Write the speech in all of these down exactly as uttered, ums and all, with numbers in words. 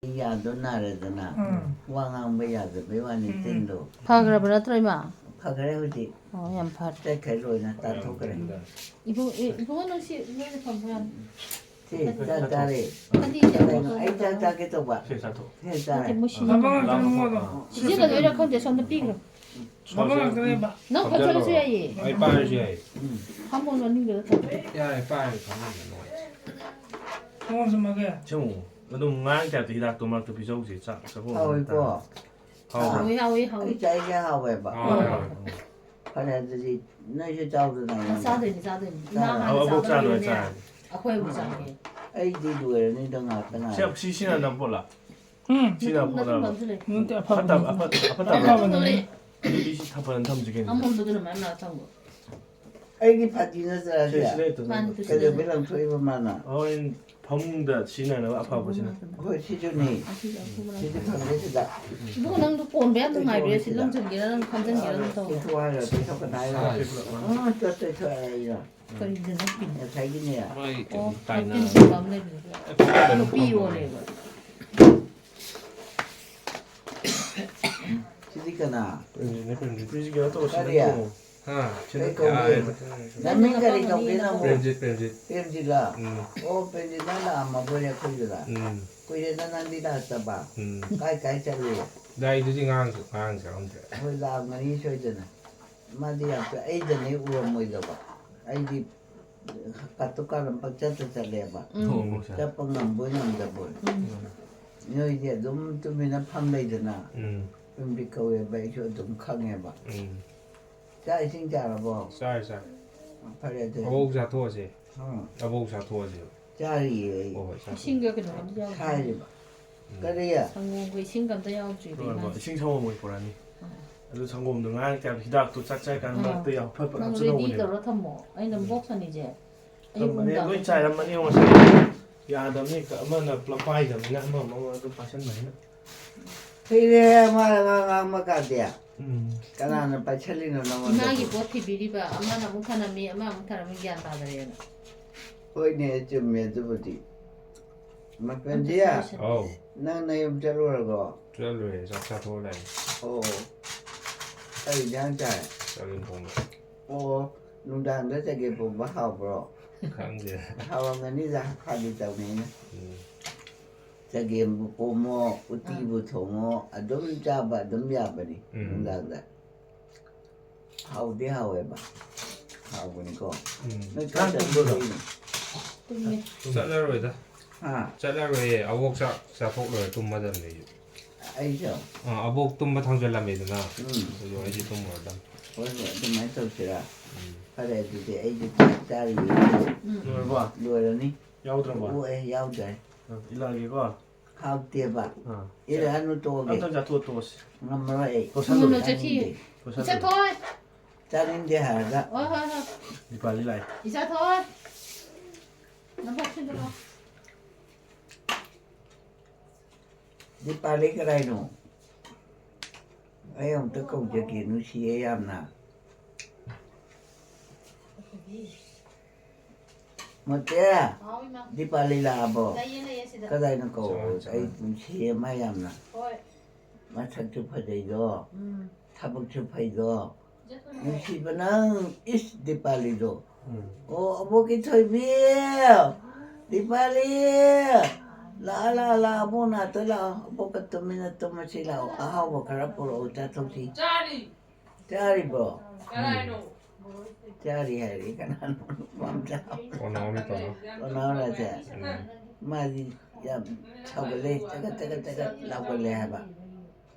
ꯌꯥꯗꯣ ꯅꯥꯔꯦꯗꯅ, ꯎꯝ꯫ ꯋꯥ ꯉꯥꯡꯕ ꯌꯥꯗꯕꯩ ꯋꯥꯅꯤ꯫ ꯎꯝ꯫ ꯆꯤꯟꯗꯣ ꯐꯈ꯭ꯔꯕ ꯅꯠꯇ꯭ꯔꯣ, ꯏꯃꯥ? ꯐꯈ꯭ꯔꯦ ꯍꯧꯖꯤꯛ꯫ ꯑꯣ, ꯌꯥꯝ ꯐꯔꯦ꯫ ꯆꯠꯈ꯭ꯔꯦ, ꯂꯣꯏꯅ ꯇꯥꯊꯣꯛꯈ꯭ꯔꯦ꯫ ꯏꯕꯨꯡ-, ꯏ-, ꯏꯕꯨꯡꯉꯣ, ꯅꯪ ꯁꯤ ꯅꯣꯏꯅ ꯐꯝꯕ꯭ꯔꯥ? ꯁꯤ ꯆꯥꯛ ꯆꯥꯔꯦ꯫ ꯐꯗꯤꯁꯦ ꯑꯩ ꯑꯃꯨꯛ ꯆꯥꯛ ꯆꯥꯒꯦ ꯇꯧꯕ꯫ ꯁꯦ ꯆꯥꯊꯣꯛ꯫ ꯁꯤ ꯆꯥꯔꯦ꯫ ꯅꯠꯇꯦ, ꯃꯣꯏ ꯁꯤꯖꯤꯟꯅ-, ꯊꯕꯛ ꯉꯥꯛꯇ ꯃꯣꯏꯗꯣ꯫ ꯁꯤꯖꯤꯟꯅꯗꯣꯏꯔꯥ ꯈꯪꯗꯦ, ꯁꯣꯝꯗ ꯄꯤꯈ꯭ꯔꯣ꯫ ꯊꯕꯛ ꯉꯥꯛꯇꯅꯦꯕ꯫ ꯅꯪ ꯐꯝꯖꯜꯂꯁꯨ ꯌꯥꯏꯌꯦ꯫ ꯑꯩ ꯄꯥꯏꯔꯁꯨ ꯌꯥꯏ꯫ ꯎꯝ꯫ ꯐꯝꯃꯣ, ꯃꯅꯤꯡꯗꯨꯗ ꯊꯝꯃꯣ꯫ ꯌꯥꯔꯦ, ꯄꯥꯏꯔꯦ, ꯐꯝꯃꯝꯃꯦ, ꯅꯨꯡꯉꯥꯏꯇꯦ꯫ ꯈꯣꯡ ꯁꯨꯝꯃꯒꯦ꯫ ꯁꯦꯝꯃꯨ꯫ ꯑꯗꯨꯝ ꯉꯥꯡ ꯇꯥꯏꯞꯇ ꯍꯤꯗꯥꯛꯇꯣ ꯃꯔꯛꯇ ꯄꯤꯖꯧꯁꯦ꯫ ꯆꯥꯛ ꯆꯥꯛꯈꯣꯝ ꯍꯥꯎꯋꯤꯀꯣ? ꯍꯥꯎꯕ꯭ꯔꯥ? ꯍꯥꯎꯏ, ꯍꯥꯎꯏ, ꯍꯥꯎꯏ꯫ ꯑꯩ ꯆꯥꯛ ꯏꯟꯖꯥꯡ ꯍꯥꯎꯋꯦꯕ꯫ ꯍꯥꯎꯋꯦ, ꯍꯥꯎꯋꯦ꯫ ꯐꯔꯦ, ꯑꯗꯨꯗꯤ ꯅꯣꯏꯁꯨ ꯆꯥꯎꯗꯅ꯫ ꯑ, ꯆꯥꯗꯣꯏꯅꯤ, ꯆꯥꯗꯣꯏꯅꯤ꯫ ꯏꯃꯥ ꯆꯥꯔꯣ꯫ ꯍꯥꯟꯅ ꯑꯕꯣꯛ ꯆꯥ ꯂꯣꯏꯔ ꯆꯥꯕꯤꯔꯣꯅꯦ꯫ ꯆꯥꯔꯦ꯫ ꯑꯩꯈꯣꯏ ꯑꯃꯨꯛ ꯆꯥꯒꯦ꯫ ꯑꯩꯗꯤ ꯂꯣꯏꯔꯅꯤꯗ ꯉꯥꯛꯇ ꯉꯥꯏꯔꯦ꯫ ꯁꯤ, ꯁꯤ ꯁꯤꯖꯤꯟꯅꯅꯕ ꯄꯣꯠꯂꯥ? ꯎꯝ꯫ ꯁꯤꯅ ꯃꯇꯨꯝ, ꯄꯣꯠꯂꯥ? ꯃꯇꯨꯝ ꯑꯝꯁꯨ ꯂꯩ꯫ ꯅꯠꯇꯦ, ꯐꯠꯇꯕ, ꯑꯐꯕꯅꯦ꯫ ꯑꯐꯠ-, ꯑꯐꯠꯇꯕ꯫ ꯑꯐꯕꯅꯦ꯫ ꯑꯗꯨꯗꯤ ꯁꯤ ꯊꯝꯐꯅ ꯊꯝꯁꯤ ꯀꯩꯅꯣ꯫ ꯑꯃꯨꯟꯕꯗꯨꯅ ꯃꯌꯥꯝ ꯂꯥꯛꯑ ꯊꯝꯈꯣ꯫ ꯑꯩꯒꯤ ꯐꯗꯤ ꯅꯠꯇ꯭ꯔꯥ ꯁꯤ, ꯁꯦ? ꯁꯤ ꯂꯩꯇꯣ ꯃꯥꯅꯤ, ꯅꯪ꯫ ꯇꯨ ꯁꯤ ꯀꯩꯗꯧꯕꯩ ꯂꯩꯔꯦ꯫ ꯂꯪꯊꯣꯛꯏꯕ ꯃꯥꯅ? ꯍꯣꯔꯦꯟ ꯐꯃꯨꯡꯗ ꯁꯤꯖꯤꯟꯅꯅꯕ ꯑꯐꯕꯁꯤꯅ꯫ ꯍꯣꯏ, ꯁꯤꯁꯨꯅꯦ꯫ ꯑꯁꯤꯁꯦ ꯑꯃꯨꯟꯕ ꯁꯤꯁꯨ ꯂꯪꯊꯣꯛ꯫ ꯐꯪꯗꯦ ꯁꯤꯗ꯫ ꯏꯕꯨꯡꯉꯣ, ꯅꯪꯗꯣ ꯀꯣꯟꯕ ꯌꯥꯝ ꯅꯨꯡꯉꯥꯏꯕ꯭ꯔꯥ? ꯁꯤ ꯂꯪꯁꯤꯟꯒꯦꯔꯥ, ꯅꯪ ꯐꯝꯖꯤꯟꯒꯦꯔꯥ, ꯅꯪ ꯇꯧꯔꯣ꯫ ꯇꯩꯊꯣꯛ ꯍꯥꯏꯔꯣ, ꯇꯩꯊꯣꯛꯀꯅꯨ ꯍꯥꯏꯔꯣ? ꯁꯥꯏ, ꯄꯨꯂꯞ ꯃꯥꯅ꯫ ꯑꯥ, ꯇꯩꯊꯣꯛ ꯍꯥꯏꯔꯣ꯫ ꯀꯔꯤꯗꯅꯣ? ꯉꯁꯥꯏꯒꯤꯅꯦ꯫ ꯃꯥꯒꯤ ꯑꯣ, ꯀꯩꯅꯣ ꯇꯥꯏꯅ꯫ ꯄꯤꯟꯁꯤꯟꯕ ꯑꯃ ꯂꯩꯕꯅꯦ꯫ ꯅꯨꯄꯤ ꯑꯣꯜꯂꯦꯕ꯫ ꯁꯤꯗꯤ ꯀꯅꯥ? ꯄ꯭ꯔꯦꯝꯖꯤꯠꯅꯦ, ꯄ꯭ꯔꯦꯝꯖꯤꯠ꯫ ꯄ꯭ꯔꯦꯝꯖꯤꯠ ꯀꯩꯅꯣ ꯇꯧꯕ ꯀꯔꯤ? ꯁꯤꯟꯅ ꯇꯧꯕ꯫ ꯍꯥ? ꯀꯩ ꯀꯧꯒꯦ? ꯅꯃꯤꯡ ꯀꯔꯤ ꯀꯧꯒꯦ ꯅꯪꯕꯨ? ꯄ꯭ꯔꯦꯝꯖꯤꯠ, ꯄ꯭ꯔꯦꯝꯖꯤꯠ꯫ ꯄ꯭ꯔꯦꯝꯖꯤꯠꯂ? ꯎꯝ꯫ ꯑꯣ, ꯄ꯭ꯔꯦꯝꯖꯤꯠ, ꯅꯪ ꯂꯥꯛꯑꯝꯃꯕꯣꯏꯔꯦ ꯑꯩꯈꯣꯏꯗꯨꯗ? ꯎꯝ꯫ ꯀꯨꯏꯔꯦꯗ ꯅꯪꯗꯤ ꯂꯥꯛꯇꯕ꯫ ꯎꯝ꯫ ꯀꯥꯏ ꯀꯥꯏ ꯆꯠꯂꯤ? ꯗꯥꯏꯗꯨꯗꯤ ꯉꯔꯥꯡꯁꯨ, ꯉꯔꯥꯡ ꯆꯠꯂꯝꯗ꯭ꯔꯦ꯫ ꯍꯣꯏ, ꯂꯥꯛꯑꯝꯒꯅꯤ ꯁꯣꯏꯗꯅ꯫ ꯃꯥꯗꯤ ꯌꯥꯝ ꯆ-, ꯑꯩꯗꯅꯦ ꯎꯔꯝꯃꯣꯏꯗꯕ꯫ ꯑꯩꯗꯤ ꯀꯥꯇꯨ ꯀꯥꯔꯟ ꯄꯪꯆꯠꯇ ꯆꯠꯂꯦꯕ꯫ ꯎꯝ꯫ ꯊꯣꯡ ꯑꯃꯨꯛ ꯆꯥ꯫ ꯆꯠꯄ ꯉꯝꯕꯣꯏ ꯉꯝꯗꯕꯣꯏ꯫ ꯎꯝ꯫ ꯅꯣꯏꯗꯤ ꯑꯗꯨꯝ ꯇꯨꯃꯤꯟꯅ ꯐꯝ ꯂꯩꯗꯅ꯫ ꯎꯝ꯫ ꯌꯨꯝꯗꯤ ꯀꯧꯋꯦꯕ, ꯑꯩꯁꯨ ꯑꯗꯨꯝ ꯈꯪꯉꯦꯕ꯫ ꯎꯝ꯫ ꯆꯥꯛ ꯏꯁꯤꯡ ꯆꯥꯔꯕꯣ? ꯆꯥꯔꯦ, ꯆꯥꯔꯦ꯫ ꯐꯔꯦ ꯑꯗꯨꯗꯤ꯫ ꯑꯕꯣꯛ ꯆꯥꯊꯣꯛꯑꯁꯦ꯫ ꯎꯝ꯫ ꯑꯕꯣꯛ ꯆꯥꯊꯣꯛꯑꯁꯦ꯫ ꯆꯥꯔꯤꯌꯦ ꯑꯩ꯫ ꯍꯣꯏ, ꯍꯣꯏ, ꯆꯥꯊꯣꯛꯑꯁꯦ꯫ ꯏꯁꯤꯡꯒ ꯀꯩꯅꯣꯒ ꯑꯝꯇ ꯌꯥꯎꯗꯦ꯫ ꯁꯥꯏꯔꯤꯕ꯫ ꯎꯝ꯫ ꯀꯔꯤ? ꯁꯪꯒꯣꯝꯒ ꯏꯁꯤꯡꯒ ꯑꯝꯇ ꯌꯥꯎꯗ꯭ꯔꯤꯕ ꯍꯣꯏ, ꯍꯣꯏ, ꯏꯃꯥꯁꯦ꯫ ꯏꯁꯤꯡ ꯁꯪꯒꯣꯝ ꯑꯣꯏ ꯄꯨꯔꯛꯑꯅꯤ꯫ ꯑꯥ꯫ ꯑꯗꯨ ꯁꯪꯒꯣꯝꯗꯣ ꯉꯔꯥꯡ ꯇꯥꯏꯞꯇ ꯍꯤꯗꯥꯛꯇꯣ ꯆꯥꯛ ꯆꯥꯏ ꯀꯥꯟꯗ ꯑꯥ꯫ ꯃꯔꯛꯇ ꯌꯥꯝ ꯐꯠ ꯐꯠ ꯅꯪ ꯍꯥꯞꯆꯤꯜꯍꯧꯕꯅꯦꯕ꯫ ꯔꯦꯗꯤ ꯇꯧꯔ ꯊꯝꯃꯣ꯫ ꯑꯩꯅ ꯎꯝ꯫ ꯕꯣꯛꯁ ꯑꯅꯤꯁꯦ ꯑꯌꯨꯛ ꯊꯝꯕꯅꯦ, ꯅꯨꯡꯗꯥꯡ꯫ ꯂꯣꯏ ꯆꯥꯏꯔꯝꯃꯅꯤ ꯌꯦꯡꯉꯣ ꯉꯁꯥꯏ꯫ ꯌꯥꯗꯕꯅꯤ, ꯑꯃꯅ ꯄꯨꯂꯞ ꯄꯥꯏꯗꯕꯅꯤꯅ ꯑꯃ ꯑꯃ ꯑꯗꯨꯝ ꯄꯥꯏꯁꯟꯕꯅꯤꯅ꯫ ꯍꯩꯔꯦ, ꯃꯥ ꯋꯥ ꯉꯥꯡꯕ ꯀꯥꯟꯗꯤ꯫ ꯎꯝ꯫ ꯀꯅꯥꯅ ꯄꯥꯏꯁꯜꯂꯤꯅꯣ ꯅꯉꯣꯟꯗ? ꯏꯃꯥꯒꯤ ꯄꯣꯠ ꯊꯤꯕꯤꯔꯤꯕ, ꯑꯃꯅ ꯑꯃꯨꯛ ꯊꯅꯝꯃꯤ, ꯑꯃ ꯑꯃꯨꯛ ꯊꯅꯝꯃꯤ, ꯒ꯭ꯌꯥꯟ ꯇꯥꯗꯔꯦꯅ꯫ ꯍꯣꯏꯅꯦ, ꯆꯨꯝꯃꯦ ꯑꯗꯨꯕꯨꯗꯤ꯫ ꯃꯄꯦꯟꯖꯤ, ꯑꯧ꯫ ꯅꯪ ꯅꯌꯨꯝ ꯆꯠꯂꯨꯔꯕꯣ? ꯆꯠꯂꯨꯔꯦ, ꯆꯥꯛ ꯆꯥꯊꯣꯛꯑ ꯂꯥꯛꯑꯦ꯫ ꯑꯣ꯫ ꯀꯔꯤ ꯏꯟꯖꯥꯡ ꯆꯥꯏ? ꯆꯒꯦꯝ ꯄꯣꯝꯕ꯫ ꯑꯣ, ꯅꯨꯡꯗꯥꯡꯗ ꯆꯒꯦꯝ ꯄꯣꯝꯕ ꯍꯥꯎꯕ꯭ꯔꯣ? ꯈꯪꯗꯦ꯫ ꯍꯥꯎꯔꯝꯒꯅꯤꯗ, ꯐꯥꯒꯤ ꯇꯧꯅꯤꯅ꯫ ꯎꯝ꯫ ꯆꯒꯦꯝꯕꯨ ꯄꯣꯝꯃꯣ, ꯎꯇꯤꯕꯨ ꯊꯣꯡꯉꯣ, ꯑꯗꯨꯝ ꯆꯥꯕ ꯑꯗꯨꯝ ꯌꯥꯕꯅꯤ ꯎꯝ꯫ ꯅꯨꯡꯗꯥꯡꯗ꯫ ꯍꯥꯎꯗꯤ ꯍꯥꯎꯋꯦꯕ꯫ ꯍꯥꯎꯕꯅꯤꯀꯣ꯫ ꯎꯝ꯫ ꯅꯣꯏ ꯀꯥꯏ ꯆꯠꯂꯨꯗꯣꯏꯅꯣ? ꯇꯨꯝꯃꯦ꯫ ꯆꯠꯂꯔꯣꯏꯗ꯫ ꯍꯥ? ꯆꯠꯂꯔꯣꯏꯌꯦ꯫ ꯑꯕꯣꯛ ꯆꯥꯛ ꯆꯥꯊꯣꯛ ꯂꯣꯏꯔ ꯇꯨꯝꯃꯗꯕꯅꯦ ꯑꯩꯁꯨ꯫ ꯑꯩꯁꯨ꯫ ꯑꯥ, ꯑꯕꯣꯛ ꯇꯨꯝꯕ ꯊꯥꯡꯖꯜꯂꯝꯃꯦꯗꯅ꯫ ꯎꯝ꯫ ꯑꯗꯨ ꯑꯩꯁꯨ ꯇꯨꯝꯃꯨꯔꯗꯝꯅꯤ꯫ ꯍꯣꯏ, ꯍꯣꯏ, ꯑꯗꯨꯃꯥꯏꯅ ꯇꯧꯁꯤꯔꯥ? ꯎꯝ꯫ ꯐꯔꯦ, ꯑꯗꯨꯗꯤ ꯑꯩꯁꯨ ꯆꯥꯛ ꯆꯥꯔꯤꯌꯦ꯫ ꯎꯝ꯫ ꯂꯣꯏꯔꯕꯣ? ꯂꯣꯏꯔꯅꯤ꯫ ꯌꯥꯎꯗ꯭ꯔꯕꯣ? ꯑꯣ, ꯑꯦ, ꯌꯥꯎꯗ꯭ꯔꯦ꯫ ꯑ, ꯏꯜꯂꯛꯑꯒꯦꯀꯣ꯫ ꯍꯥꯎꯇꯦꯕ꯫ ꯑꯥ꯫ ꯏꯜꯂꯛꯑꯅꯨ, ꯇꯣꯛꯑꯒꯦ꯫ ꯑꯝꯇꯪ ꯆꯥꯊꯣꯛꯑ ꯇꯣꯛꯑꯁꯤ꯫ ꯉꯝꯃꯔꯣꯏ ꯑꯩ꯫ ꯇꯣꯛꯁꯜꯂꯨ꯫ ꯉꯝꯃꯔꯣꯏ, ꯆꯠꯈꯤꯌꯦ꯫ ꯇꯣꯛꯁꯜꯂꯨ꯫ ꯏꯆꯥ ꯊꯣꯏ꯫ ꯆꯥꯅꯤꯡꯗꯦ ꯍꯥꯏꯔꯒ꯫ ꯍꯣꯏ, ꯍꯣꯏ, ꯍꯣꯏ꯫ ꯗꯤꯄꯥꯂꯤ ꯂꯥꯛꯑꯦ꯫ ꯏꯆꯥ ꯊꯣꯏ꯫ ꯅꯕꯣꯛꯁꯤꯡꯗꯨꯔꯣ꯫ ꯗꯤꯄꯥꯂꯤ ꯀꯗꯥꯏꯅꯣ? ꯑꯩ ꯑꯃꯨꯛꯇ ꯀꯧꯖꯒꯦ, ꯅꯨꯡꯁꯤꯌꯦ ꯌꯥꯝꯅ꯫ ꯃꯣꯇꯦ, ꯍꯥꯎ, ꯏꯃꯥ꯫ ꯗꯤꯄꯥꯂꯤ ꯂꯥꯛꯑꯕꯣ? ꯂꯩꯌꯦ, ꯂꯩꯌꯦ ꯁꯤꯗ꯫ ꯀꯗꯥꯏꯅꯣ ꯀꯧ? ꯆꯪꯉꯣ, ꯆꯪꯉꯣ꯫ ꯑꯩ ꯅꯨꯡꯁꯤꯌꯦ ꯃꯥ ꯌꯥꯝꯅ꯫ ꯍꯣꯏ꯫ ꯃꯁꯛꯁꯨ ꯐꯖꯩꯗꯣ, ꯎꯝ꯫ ꯊꯕꯛꯁꯨ ꯐꯩꯗꯣ꯫ ꯅꯨꯡꯁꯤꯕ ꯅꯪ, ꯏꯁ, ꯗꯤꯄꯥꯂꯤꯗꯣ꯫ ꯎꯝ꯫ ꯑꯣ, ꯑꯕꯣꯛꯀꯤ ꯊꯣꯏꯕꯤ, ꯗꯤꯄꯥꯂꯤ, ꯂꯥꯛꯑꯣ, ꯂꯥꯛꯑꯣ, ꯂꯥꯛꯑꯣ, ꯑꯕꯣꯛ ꯅꯥꯛꯇ ꯂꯥꯛꯑꯣ, ꯑꯕꯣꯛꯀ ꯇꯨꯃꯤꯟꯅ ꯇꯨꯝꯃꯁꯤ ꯂꯥꯛꯑꯣ, ꯑꯍꯥꯎꯕ ꯈꯔ ꯄꯨꯔꯛꯑꯣ, ꯆꯥꯊꯣꯛꯁꯤ꯫ ꯆꯥꯔꯤ꯫ ꯆꯥꯔꯤꯕꯣ? ꯀꯅꯥꯅꯣ? ꯆꯥꯔꯤ ꯍꯥꯏꯔꯤ, ꯀꯅꯥꯅꯣ? ꯅꯨꯄꯥ ꯃꯆꯥ꯫ ꯑꯣꯅꯥꯎꯅꯤ ꯀꯩꯅꯣ꯫ ꯑꯣꯅꯥꯎꯅꯁꯦ꯫ ꯎꯝ꯫ ꯃꯥꯗꯤ ꯌꯥꯝ ꯁꯥꯎꯒꯠꯂꯦ, ꯆꯒꯠ ꯆꯒꯠ ꯆꯒꯠ ꯂꯥꯎꯒꯠꯂꯦ ꯍꯥꯏꯕ꯫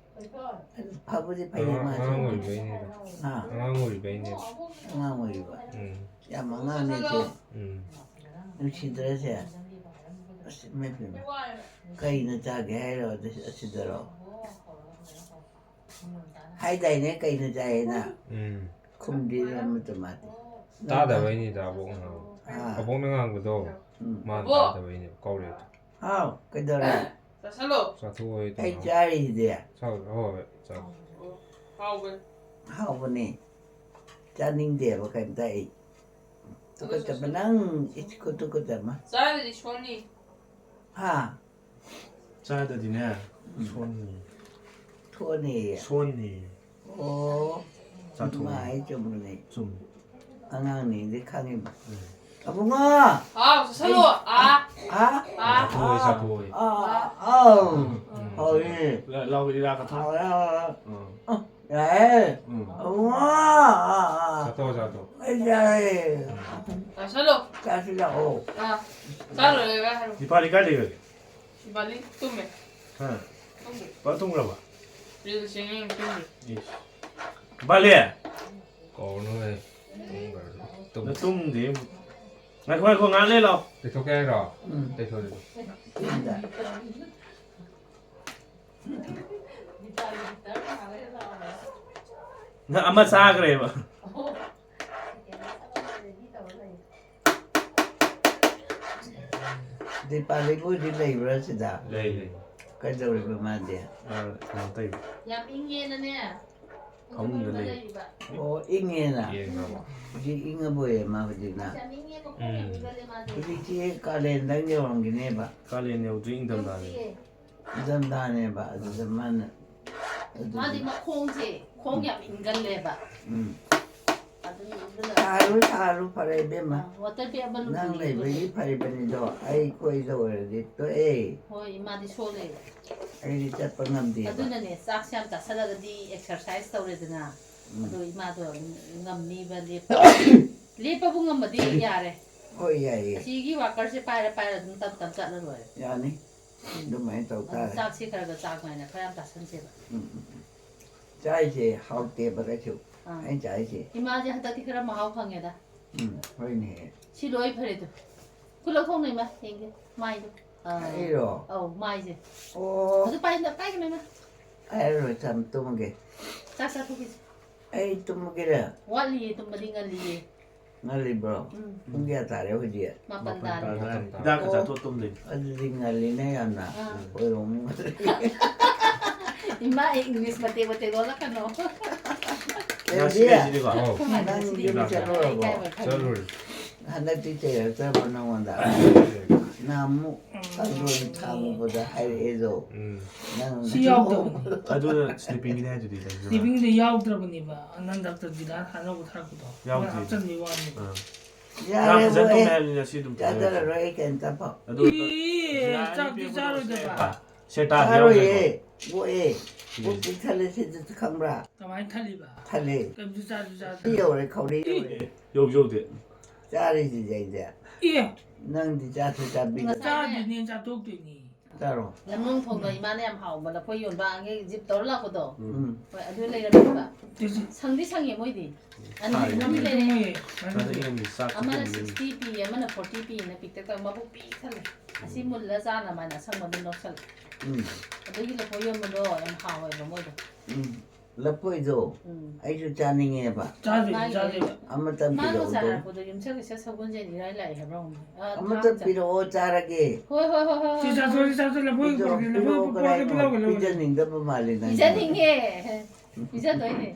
ꯑꯗꯨ ꯐꯕꯨꯗꯤ ꯐꯩꯌꯦ ꯑꯉꯥꯡ, ꯃꯥꯁꯦ꯫ ꯑꯉꯥꯡ ꯑꯣꯏꯔꯤꯕꯩꯅꯦ꯫ ꯍꯥ? ꯑꯉꯥꯡ ꯑꯣꯏꯔꯤꯕꯩꯅꯦ꯫ ꯑꯉꯥꯡ ꯑꯣꯏꯔꯤꯕ꯫ ꯎꯝ꯫ ꯌꯥꯝ ꯑꯉꯥꯡꯅꯦ ꯁꯦ꯫ ꯎꯝ꯫ ꯅꯨꯡꯁꯤꯗ꯭ꯔꯁꯦ? ꯑꯁ, ꯏꯃꯥꯏ ꯄꯦꯝꯃ꯫ ꯀꯩꯅ ꯆꯥꯒꯦ ꯍꯥꯏꯔꯣ ꯑꯗꯨ, ꯑꯁꯤꯗꯔꯣ? ꯍꯥꯏꯗꯥꯏꯅꯦ, ꯀꯩꯅ ꯆꯥꯏꯌꯦꯅ? ꯎꯝ꯫ ꯈꯨꯝꯗꯦ ꯑꯃꯠꯇ ꯃꯥꯗꯤ꯫ ꯇꯥꯗꯕꯩꯅꯤꯗ ꯑꯕꯣꯛꯅ ꯉꯥꯡꯕ꯫ ꯑꯥ꯫ ꯑꯕꯣꯛꯅ ꯉꯥꯡꯕꯗꯣ ꯎꯝ꯫ ꯃꯥꯅ ꯑꯕꯣꯛ! ꯇꯥꯗꯕꯩꯅꯦ ꯀꯧꯔꯤꯗꯣ꯫ ꯍꯥꯎ, ꯀꯩꯗꯧꯔꯦ? ꯆꯥꯁꯜꯂꯣ꯫ ꯆꯥꯊꯣꯛꯑꯣ ꯑꯩ ꯇꯧꯅꯣ꯫ ꯆꯥꯔꯤꯁꯤꯗꯤ꯫ ꯆꯥꯎ-, ꯍꯣꯏ, ꯍꯣꯏ, ꯆꯥꯎ꯫ ꯑꯣ, ꯍꯥꯎꯕꯅꯦ꯫ ꯍꯥꯎꯕꯅꯦ꯫ ꯆꯥꯅꯤꯡꯗꯦꯕ ꯀꯩꯝꯇ ꯑꯩ꯫ ꯇꯨꯀꯠꯆꯕ ꯅꯪ, ꯏꯁ, ꯈꯨꯇꯨꯀꯠꯆ ꯑꯃ꯫ ꯆꯥꯔꯗꯤ ꯁꯣꯟꯅꯤ꯫ ꯍꯥ? ꯆꯥꯗꯗꯤꯅꯦ, ꯎꯝ꯫ ꯁꯣꯟꯅꯤ꯫ ꯊꯣꯛꯑꯅꯤꯌꯦ꯫ ꯁꯣꯟꯅꯤ꯫ ꯑꯣ꯫ ꯆꯥꯊꯣꯛꯑꯣ꯫ ꯃꯥ ꯑꯩ ꯆꯨꯝꯕꯅꯦ꯫ ꯆꯨꯝꯃꯤ꯫ ꯑꯉꯥꯡꯅꯤꯗꯤ ꯈꯪꯉꯤꯕ꯫ ꯎꯝ꯫ ꯑꯕꯨꯡꯉꯣ! ꯍꯥꯎ, ꯆꯥꯁꯜꯂꯣ꯫ ꯑꯥ꯫ ꯑꯥ? ꯑꯥ꯫ ꯆꯥꯊꯣꯛꯑꯣ, ꯆꯥꯊꯣꯛꯑꯣ꯫ ꯑꯥ, ꯑꯥ, ꯑꯥꯎ꯫ ꯎꯝ, ꯎꯝ꯫ ꯍꯥꯎꯋꯦ꯫ ꯂ-, ꯂꯥꯎ, ꯏꯔꯥ ꯀꯊꯣꯛ꯫ ꯍꯥꯎꯋꯦ, ꯍꯥꯎꯋꯦ꯫ ꯎꯝ꯫ ꯑ, ꯌꯥꯏꯌꯦ꯫ ꯎꯝ꯫ ꯑꯕꯨꯡꯉꯣ! ꯑꯥ, ꯑꯥ꯫ ꯆꯥꯊꯣꯛꯑꯣ, ꯆꯥꯊꯣꯛꯑꯣ꯫ ꯑꯩ ꯌꯥꯏꯌꯦ꯫ ꯆꯥꯁꯜꯂꯣ꯫ ꯆꯥꯁꯤꯜꯂꯛꯑꯣ꯫ ꯑꯥ꯫ ꯆꯥ ꯂꯣꯏꯔꯒ ꯍꯥꯏꯔꯣ꯫ ꯗꯤꯄꯥꯂꯤ ꯀꯥꯏ ꯂꯩꯈ꯭ꯔꯒꯦ? ꯗꯤꯄꯥꯂꯤ ꯇꯨꯝꯃꯦ꯫ ꯍꯥ? ꯇꯨꯝꯃꯦ꯫ ꯄꯨꯔꯥ ꯇꯨꯝꯈ꯭ꯔꯕ? ꯔꯤꯜꯁ ꯌꯦꯡꯉꯤ, ꯇꯨꯝꯃꯦ꯫ ꯏꯁ꯫ ꯗꯤꯄꯥꯂꯤ! ꯀꯧꯅꯨꯍꯦ꯫ ꯇꯨꯝꯈ꯭ꯔꯕ꯫ ꯇꯨꯝ-, ꯅ ꯇꯨꯝꯗꯦ꯫ ꯉꯥꯏꯈꯣ, ꯉꯥꯏꯈꯣ, ꯉꯥꯏꯍꯥꯛ ꯂꯩ ꯂꯥꯎ꯫ ꯇꯩꯊꯣꯛꯀꯦ ꯍꯥꯏꯔꯣ? ꯎꯝ꯫ ꯇꯩꯊꯣꯛꯑꯣ꯫ ꯌꯨꯝꯗ꯫ ꯅꯪ ꯑꯃ ꯆꯥꯈ꯭ꯔꯦꯕ꯫ ꯗꯤꯄꯥꯂꯤꯕꯨꯗꯤ ꯂꯩꯕ꯭ꯔꯥ ꯁꯤꯗ? ꯂꯩ, ꯂꯩ꯫ ꯀꯩꯗꯧꯔꯤꯕ ꯃꯥꯗꯤ? ꯑ, ꯀꯩꯅꯣ ꯇꯧꯔꯤꯕ꯫ ꯌꯥꯝ ꯏꯪꯉꯦꯅꯅꯦ꯫ ꯐꯃꯨꯡꯗ ꯂꯩ꯫ ꯑꯣ, ꯏꯪꯉꯦꯅ? ꯌꯦꯡꯉꯕꯣ? ꯍꯧꯖꯤꯛ ꯏꯪꯉꯕꯣꯏꯌꯦ ꯃꯥ ꯍꯧꯖꯤꯛꯅ꯫ ꯌꯥꯝ ꯏꯪꯉꯦ, ꯃꯈꯣꯡ ꯌꯥꯝ ꯎꯝ꯫ ꯏꯪꯒꯜꯂꯦ ꯃꯥꯗꯤ꯫ ꯍꯧꯖꯤꯛꯇꯤ ꯀꯥꯂꯦꯟꯗꯪ ꯌꯧꯔꯝꯒꯤꯅꯦꯕ꯫ ꯀꯥꯂꯦꯟ ꯌꯧꯗ꯭ꯔꯤ, ꯏꯪꯊꯝꯊꯥꯅꯤ꯫ ꯌꯧꯗ꯭ꯔꯤꯌꯦ꯫ ꯏꯪꯊꯝꯊꯥꯅꯦꯕ, ꯑꯗꯨꯗ ꯃꯥꯅ ꯑꯗꯨ ꯃꯥꯗꯤ ꯃꯈꯣꯡꯁꯦ, ꯈꯣꯡ ꯌꯥꯝ ꯏꯪꯒꯜꯂꯦꯕ꯫ ꯎꯝ꯫ ꯑꯗꯨꯅ, ꯑꯗꯨꯅ ꯁꯥꯔꯨ, ꯁꯥꯔꯨ, ꯐꯔꯦ, ꯏꯕꯦꯝꯃ꯫ ꯑ, water bag ꯑꯃ ꯅꯪ ꯂꯨꯝꯕꯤꯌꯦ ꯂꯩꯕꯒꯤ ꯑꯩꯈꯣꯏꯗꯤ꯫ ꯐꯔꯤꯕꯅꯤꯗꯣ, ꯑꯩꯈꯣꯏꯗ ꯑꯣꯏꯔꯗꯤ ꯇꯣꯛꯑꯦ꯫ ꯍꯣꯏ, ꯏꯃꯥꯗꯤ ꯁꯣꯜꯂꯦ꯫ ꯑꯩꯗꯤ ꯆꯠꯄ ꯉꯝꯗꯦꯕ꯫ ꯑꯗꯨꯅꯅꯦ, ꯆꯥꯛꯁꯦ ꯌꯥꯝ ꯆꯥꯁꯜꯂꯒꯗꯤ exercise ꯇꯧꯔꯦꯗꯅ, ꯎꯝ꯫ ꯑꯗꯣ ꯏꯃꯥꯗꯣ ꯑꯗꯨꯝ ꯉꯝꯅꯤꯕ ꯂꯦꯞꯄ꯫ ꯂꯦꯞꯄꯕꯨ ꯉꯝꯃꯗꯤ ꯌꯥꯔꯦ꯫ ꯍꯣꯏ, ꯌꯥꯏꯌꯦ꯫ ꯑꯁꯤꯒꯤ walkerꯁꯦ ꯄꯥꯏꯔ ꯄꯥꯏꯔ ꯑꯗꯨꯝ ꯇꯞ ꯇꯞ ꯆꯠꯂ ꯂꯣꯏꯔꯦ꯫ ꯌꯥꯅꯤ꯫ ꯑꯗꯨꯃꯥꯏꯅ ꯇꯧ ꯑꯗꯨ ꯇꯥꯔꯦ꯫ ꯆꯥꯛꯁꯦ ꯈꯔ ꯈꯔ ꯆꯥꯡ ꯅꯥꯏꯅ ꯈꯔ ꯌꯥꯝ ꯆꯥꯁꯟꯁꯦꯕ꯫ ꯎꯝ, ꯎꯝ, ꯎꯝ꯫ ꯆꯥꯏꯁꯦ ꯍꯥꯎꯇꯦꯕ ꯀꯩꯁꯨ꯫ ꯑꯥ꯫ ꯑꯩꯅ ꯆꯥꯏꯁꯦ꯫ ꯏꯃꯥꯁꯦ ꯍꯟꯗꯛꯇꯤ ꯈꯔ ꯃꯍꯥꯎ ꯐꯪꯉꯦꯗ꯫ ꯎꯝ, ꯍꯣꯏꯅꯦ꯫ ꯁꯤ ꯂꯣꯏ ꯐꯔꯦ ꯑꯗꯨ꯫ ꯈꯨꯠ ꯂꯧꯊꯣꯛꯅꯩ ꯏꯃꯥ, ꯌꯦꯡꯒꯦ꯫ ꯃꯥꯏꯗꯣ꯫ ꯑꯥ꯫ ꯑꯩꯔꯣ? ꯑꯧ, ꯃꯥꯏꯁꯦ꯫ ꯑꯣ꯫ ꯑꯗꯨ ꯄꯥꯏ-, ꯄꯥꯏꯒꯅꯨ ꯏꯃꯥ꯫ ꯍꯥꯏꯔꯔꯣꯏ, ꯊꯝ-, ꯇꯨꯝꯃꯒꯦ꯫ ꯆꯥꯛ ꯆꯥꯊꯣꯛꯈꯤꯁꯤ꯫ ꯑꯩ ꯇꯨꯝꯃꯒꯦꯔꯥ? ꯋꯥꯠꯂꯤꯌꯦ, ꯇꯨꯝꯕꯗꯤ ꯉꯜꯂꯤꯌꯦ꯫ ꯉꯜꯂꯤꯕ꯭ꯔꯣ? ꯎꯝ꯫ ꯄꯨꯡ ꯀꯌꯥ ꯇꯥꯔꯦ ꯍꯧꯖꯤꯛ? ꯃꯥꯄꯟ ꯃꯥꯄꯟ ꯇꯥꯔꯦ꯫ ꯇꯥꯔꯦ꯫ ꯍꯤꯗꯥꯛꯀ ꯑꯣ, ꯆꯥꯊꯣꯛ ꯇꯨꯝꯗꯣꯏꯅꯤ꯫ ꯑꯗꯨꯗꯤ ꯉꯜꯂꯤꯅꯦ ꯌꯥꯝꯅ꯫ ꯑꯥ꯫ ꯑꯩꯈꯣꯏꯔꯣꯝ ꯏꯃꯥ, ꯑꯩ English ꯃꯇꯦꯛ ꯃꯇꯦꯛ ꯂꯣꯜꯂꯛꯀꯅꯣ꯫ ꯉꯁꯤ ꯂꯩꯁꯤꯗꯤꯀꯣ꯫ ꯑꯧ꯫ ꯅꯪ ꯌꯨꯝ ꯆꯠꯂꯨꯔꯕꯣ? ꯆꯠꯂꯨꯔꯦ꯫ ꯍꯟꯗꯛꯇꯤ ꯆꯩꯔꯛꯇ꯭ꯔꯕꯣ ꯅꯉꯣꯟꯗ? ꯅꯍꯥꯟꯃꯨꯛ ꯎꯝ꯫ ꯀꯥꯡꯊꯣꯟ ꯊꯥꯡꯉꯨꯕꯗ ꯍꯥꯏꯔꯛꯑꯦꯗꯣ꯫ ꯎꯝ꯫ ꯅꯪ ꯁꯤ ꯌꯥꯎꯗꯕꯅꯤ꯫ ꯑꯗꯨꯅ sleepingꯒꯤꯅꯦ ꯍꯥꯏꯗꯨꯗꯤ ꯅꯪꯁꯨ꯫ Sleepingꯗ ꯌꯥꯎꯗ꯭ꯔꯕꯅꯦꯕ, ꯅꯪ ꯗꯥꯛꯇꯔ ꯗꯤꯅꯥ ꯑꯅꯧꯕ ꯊꯥꯔꯛꯄꯗꯣ꯫ ꯌꯥꯎꯗꯦ꯫ ꯅꯪ ꯍꯥꯞꯆꯟꯕꯩ ꯋꯥꯅꯤ꯫ ꯑꯥ꯫ ꯌꯥꯔꯦ, ꯌꯥꯝ ꯐꯖꯅ ꯃꯣꯏ ꯇꯨꯝꯃꯦ ꯍꯥꯏꯕꯅꯤꯅ ꯁꯤ ꯑꯗꯨꯝ ꯐꯖꯅ ꯆꯥꯖꯔꯔꯣꯏ ꯑꯩ ꯀꯩꯝꯇ ꯐꯥꯎ꯫ ꯑꯗꯨ ꯏ, ꯆꯥꯛꯇꯤ ꯆꯥꯔꯣꯏꯗꯕ꯫ ꯁꯦꯇꯥ ꯆꯥꯔꯣꯏꯌꯦ, ꯌꯥꯎꯗ꯭ꯔꯦꯀꯣ? ꯄꯣꯛꯑꯦ꯫ ꯎꯝ꯫ ꯄꯨꯛ ꯄꯤꯛ ꯊꯜꯂꯦ ꯁꯤꯗꯁꯨ ꯈꯪꯕ꯭ꯔꯥ? ꯀꯃꯥꯏꯅ ꯊꯜꯂꯤꯕ? ꯊꯜꯂꯦ꯫ ꯀꯩꯝꯇ ꯆꯥꯁꯨ ꯆꯥꯗꯦ꯫ ꯁꯤ ꯌꯧꯔꯦ, ꯈꯧꯔꯤ ꯌꯧꯔꯦ꯫ ꯑꯦ, ꯌꯧꯁꯨ ꯌꯧꯗꯦ꯫ ꯆꯥꯔꯤꯁꯤꯗꯤ ꯑꯩꯗꯤ꯫ ꯑꯦ꯫ ꯅꯪꯗꯤ ꯆꯥꯁꯨ ꯆꯥꯕꯤꯗ꯫ ꯆꯥꯗꯣꯏꯅꯦ, ꯆꯥꯊꯣꯛꯇꯣꯏꯅꯦ꯫ ꯆꯥꯔꯣ꯫ ꯂꯝꯂꯣꯡ ꯊꯣꯡꯗ ꯏꯃꯥꯅ ꯌꯥꯝ ꯍꯥꯎꯕ ꯂꯐꯣꯏ ꯌꯣꯟꯕ ꯑꯉꯩ ꯖꯤꯞ ꯇꯧꯔ ꯂꯥꯛꯄꯗꯣ꯫ ꯎꯝ꯫ ꯍꯣꯏ, ꯑꯗꯨ ꯂꯩꯔꯝꯃꯦꯕ꯫ ꯁꯪꯗꯤ ꯁꯪꯉꯦ ꯃꯣꯏꯗꯤ꯫ ꯑꯅꯤ ꯊꯥꯏ꯫ ꯑꯍꯨꯝꯗꯤ ꯂꯩꯔꯦ꯫ ꯆꯥꯗ ꯏꯔꯝꯃꯤ ꯆꯥꯛ ꯑꯃꯅ ꯊꯣꯡꯉꯤ꯫ Sixty ꯄꯤ, ꯑꯃꯅ forty ꯄꯤꯅ ꯄꯤꯛꯇꯛ ꯇꯧꯔ ꯃꯕꯨꯛ ꯄꯤꯛ ꯊꯜꯂꯦ꯫ ꯑꯁꯤ ꯎꯝ꯫ ꯃꯨꯜꯂ ꯆꯥꯅ ꯃꯥꯅ ꯑꯁꯪꯕ ꯑꯗꯨꯝ ꯂꯧꯁꯜꯂꯦ꯫ ꯎꯝ꯫ ꯑꯗꯨꯒꯤ ꯂꯐꯣꯏ ꯌꯣꯟꯕꯗꯣ ꯌꯥꯝ ꯍꯥꯎꯋꯦꯕ ꯃꯣꯏꯗꯣ꯫ ꯎꯝ꯫ ꯂꯐꯣꯏꯗꯣ ꯎꯝ꯫ ꯑꯩꯁꯨ ꯆꯥꯅꯤꯡꯉꯦꯕ꯫ ꯆꯥꯗꯣꯏꯅꯤ, ꯃꯥꯒꯤ ꯆꯥꯗꯣꯏꯅꯤ꯫ ꯑꯃꯇꯪ ꯃꯥꯅ ꯄꯤꯔꯛꯎꯗꯅ꯫ ꯆꯥꯔꯛꯄꯗꯣ ꯌꯨꯝꯁꯀꯩꯁ ꯁꯒꯣꯜꯁꯦꯟ ꯏꯔꯥꯏ ꯂꯥꯛꯑꯦ ꯍꯥꯏꯕ꯭ꯔꯥ ꯈꯪꯗꯦ꯫ ꯑ, ꯑꯃꯇꯪ ꯊꯥꯡꯖ꯫ ꯄꯤꯔꯛꯑꯣ, ꯆꯥꯔꯒꯦ꯫ ꯍꯣꯏ, ꯍꯣꯏ, ꯍꯣꯏ, ꯍꯣꯏ, ꯁꯤ ꯍꯣꯏ꯫ ꯆꯥꯊꯣꯛꯑꯣ, ꯁꯤ ꯆꯥꯊꯣꯛꯑꯣ, ꯂꯐꯣꯏ ꯄꯤꯔꯛꯑꯣ, ꯄꯨꯔꯛꯀꯦ, ꯂꯐꯣꯏ ꯄꯤꯔꯛꯑꯣ, ꯄꯨꯔꯛꯀꯦ, ꯀꯅꯥꯅꯣ? ꯄꯤꯔꯛꯑꯣ, ꯂꯐꯣꯏ꯫ ꯄꯤꯖꯅꯤꯡꯗꯕ ꯃꯥꯜꯂꯦ ꯅꯪꯁꯦ꯫ ꯄꯤꯖꯅꯤꯡꯉꯦ꯫ ꯄꯤꯖꯗꯣꯏꯅꯦ꯫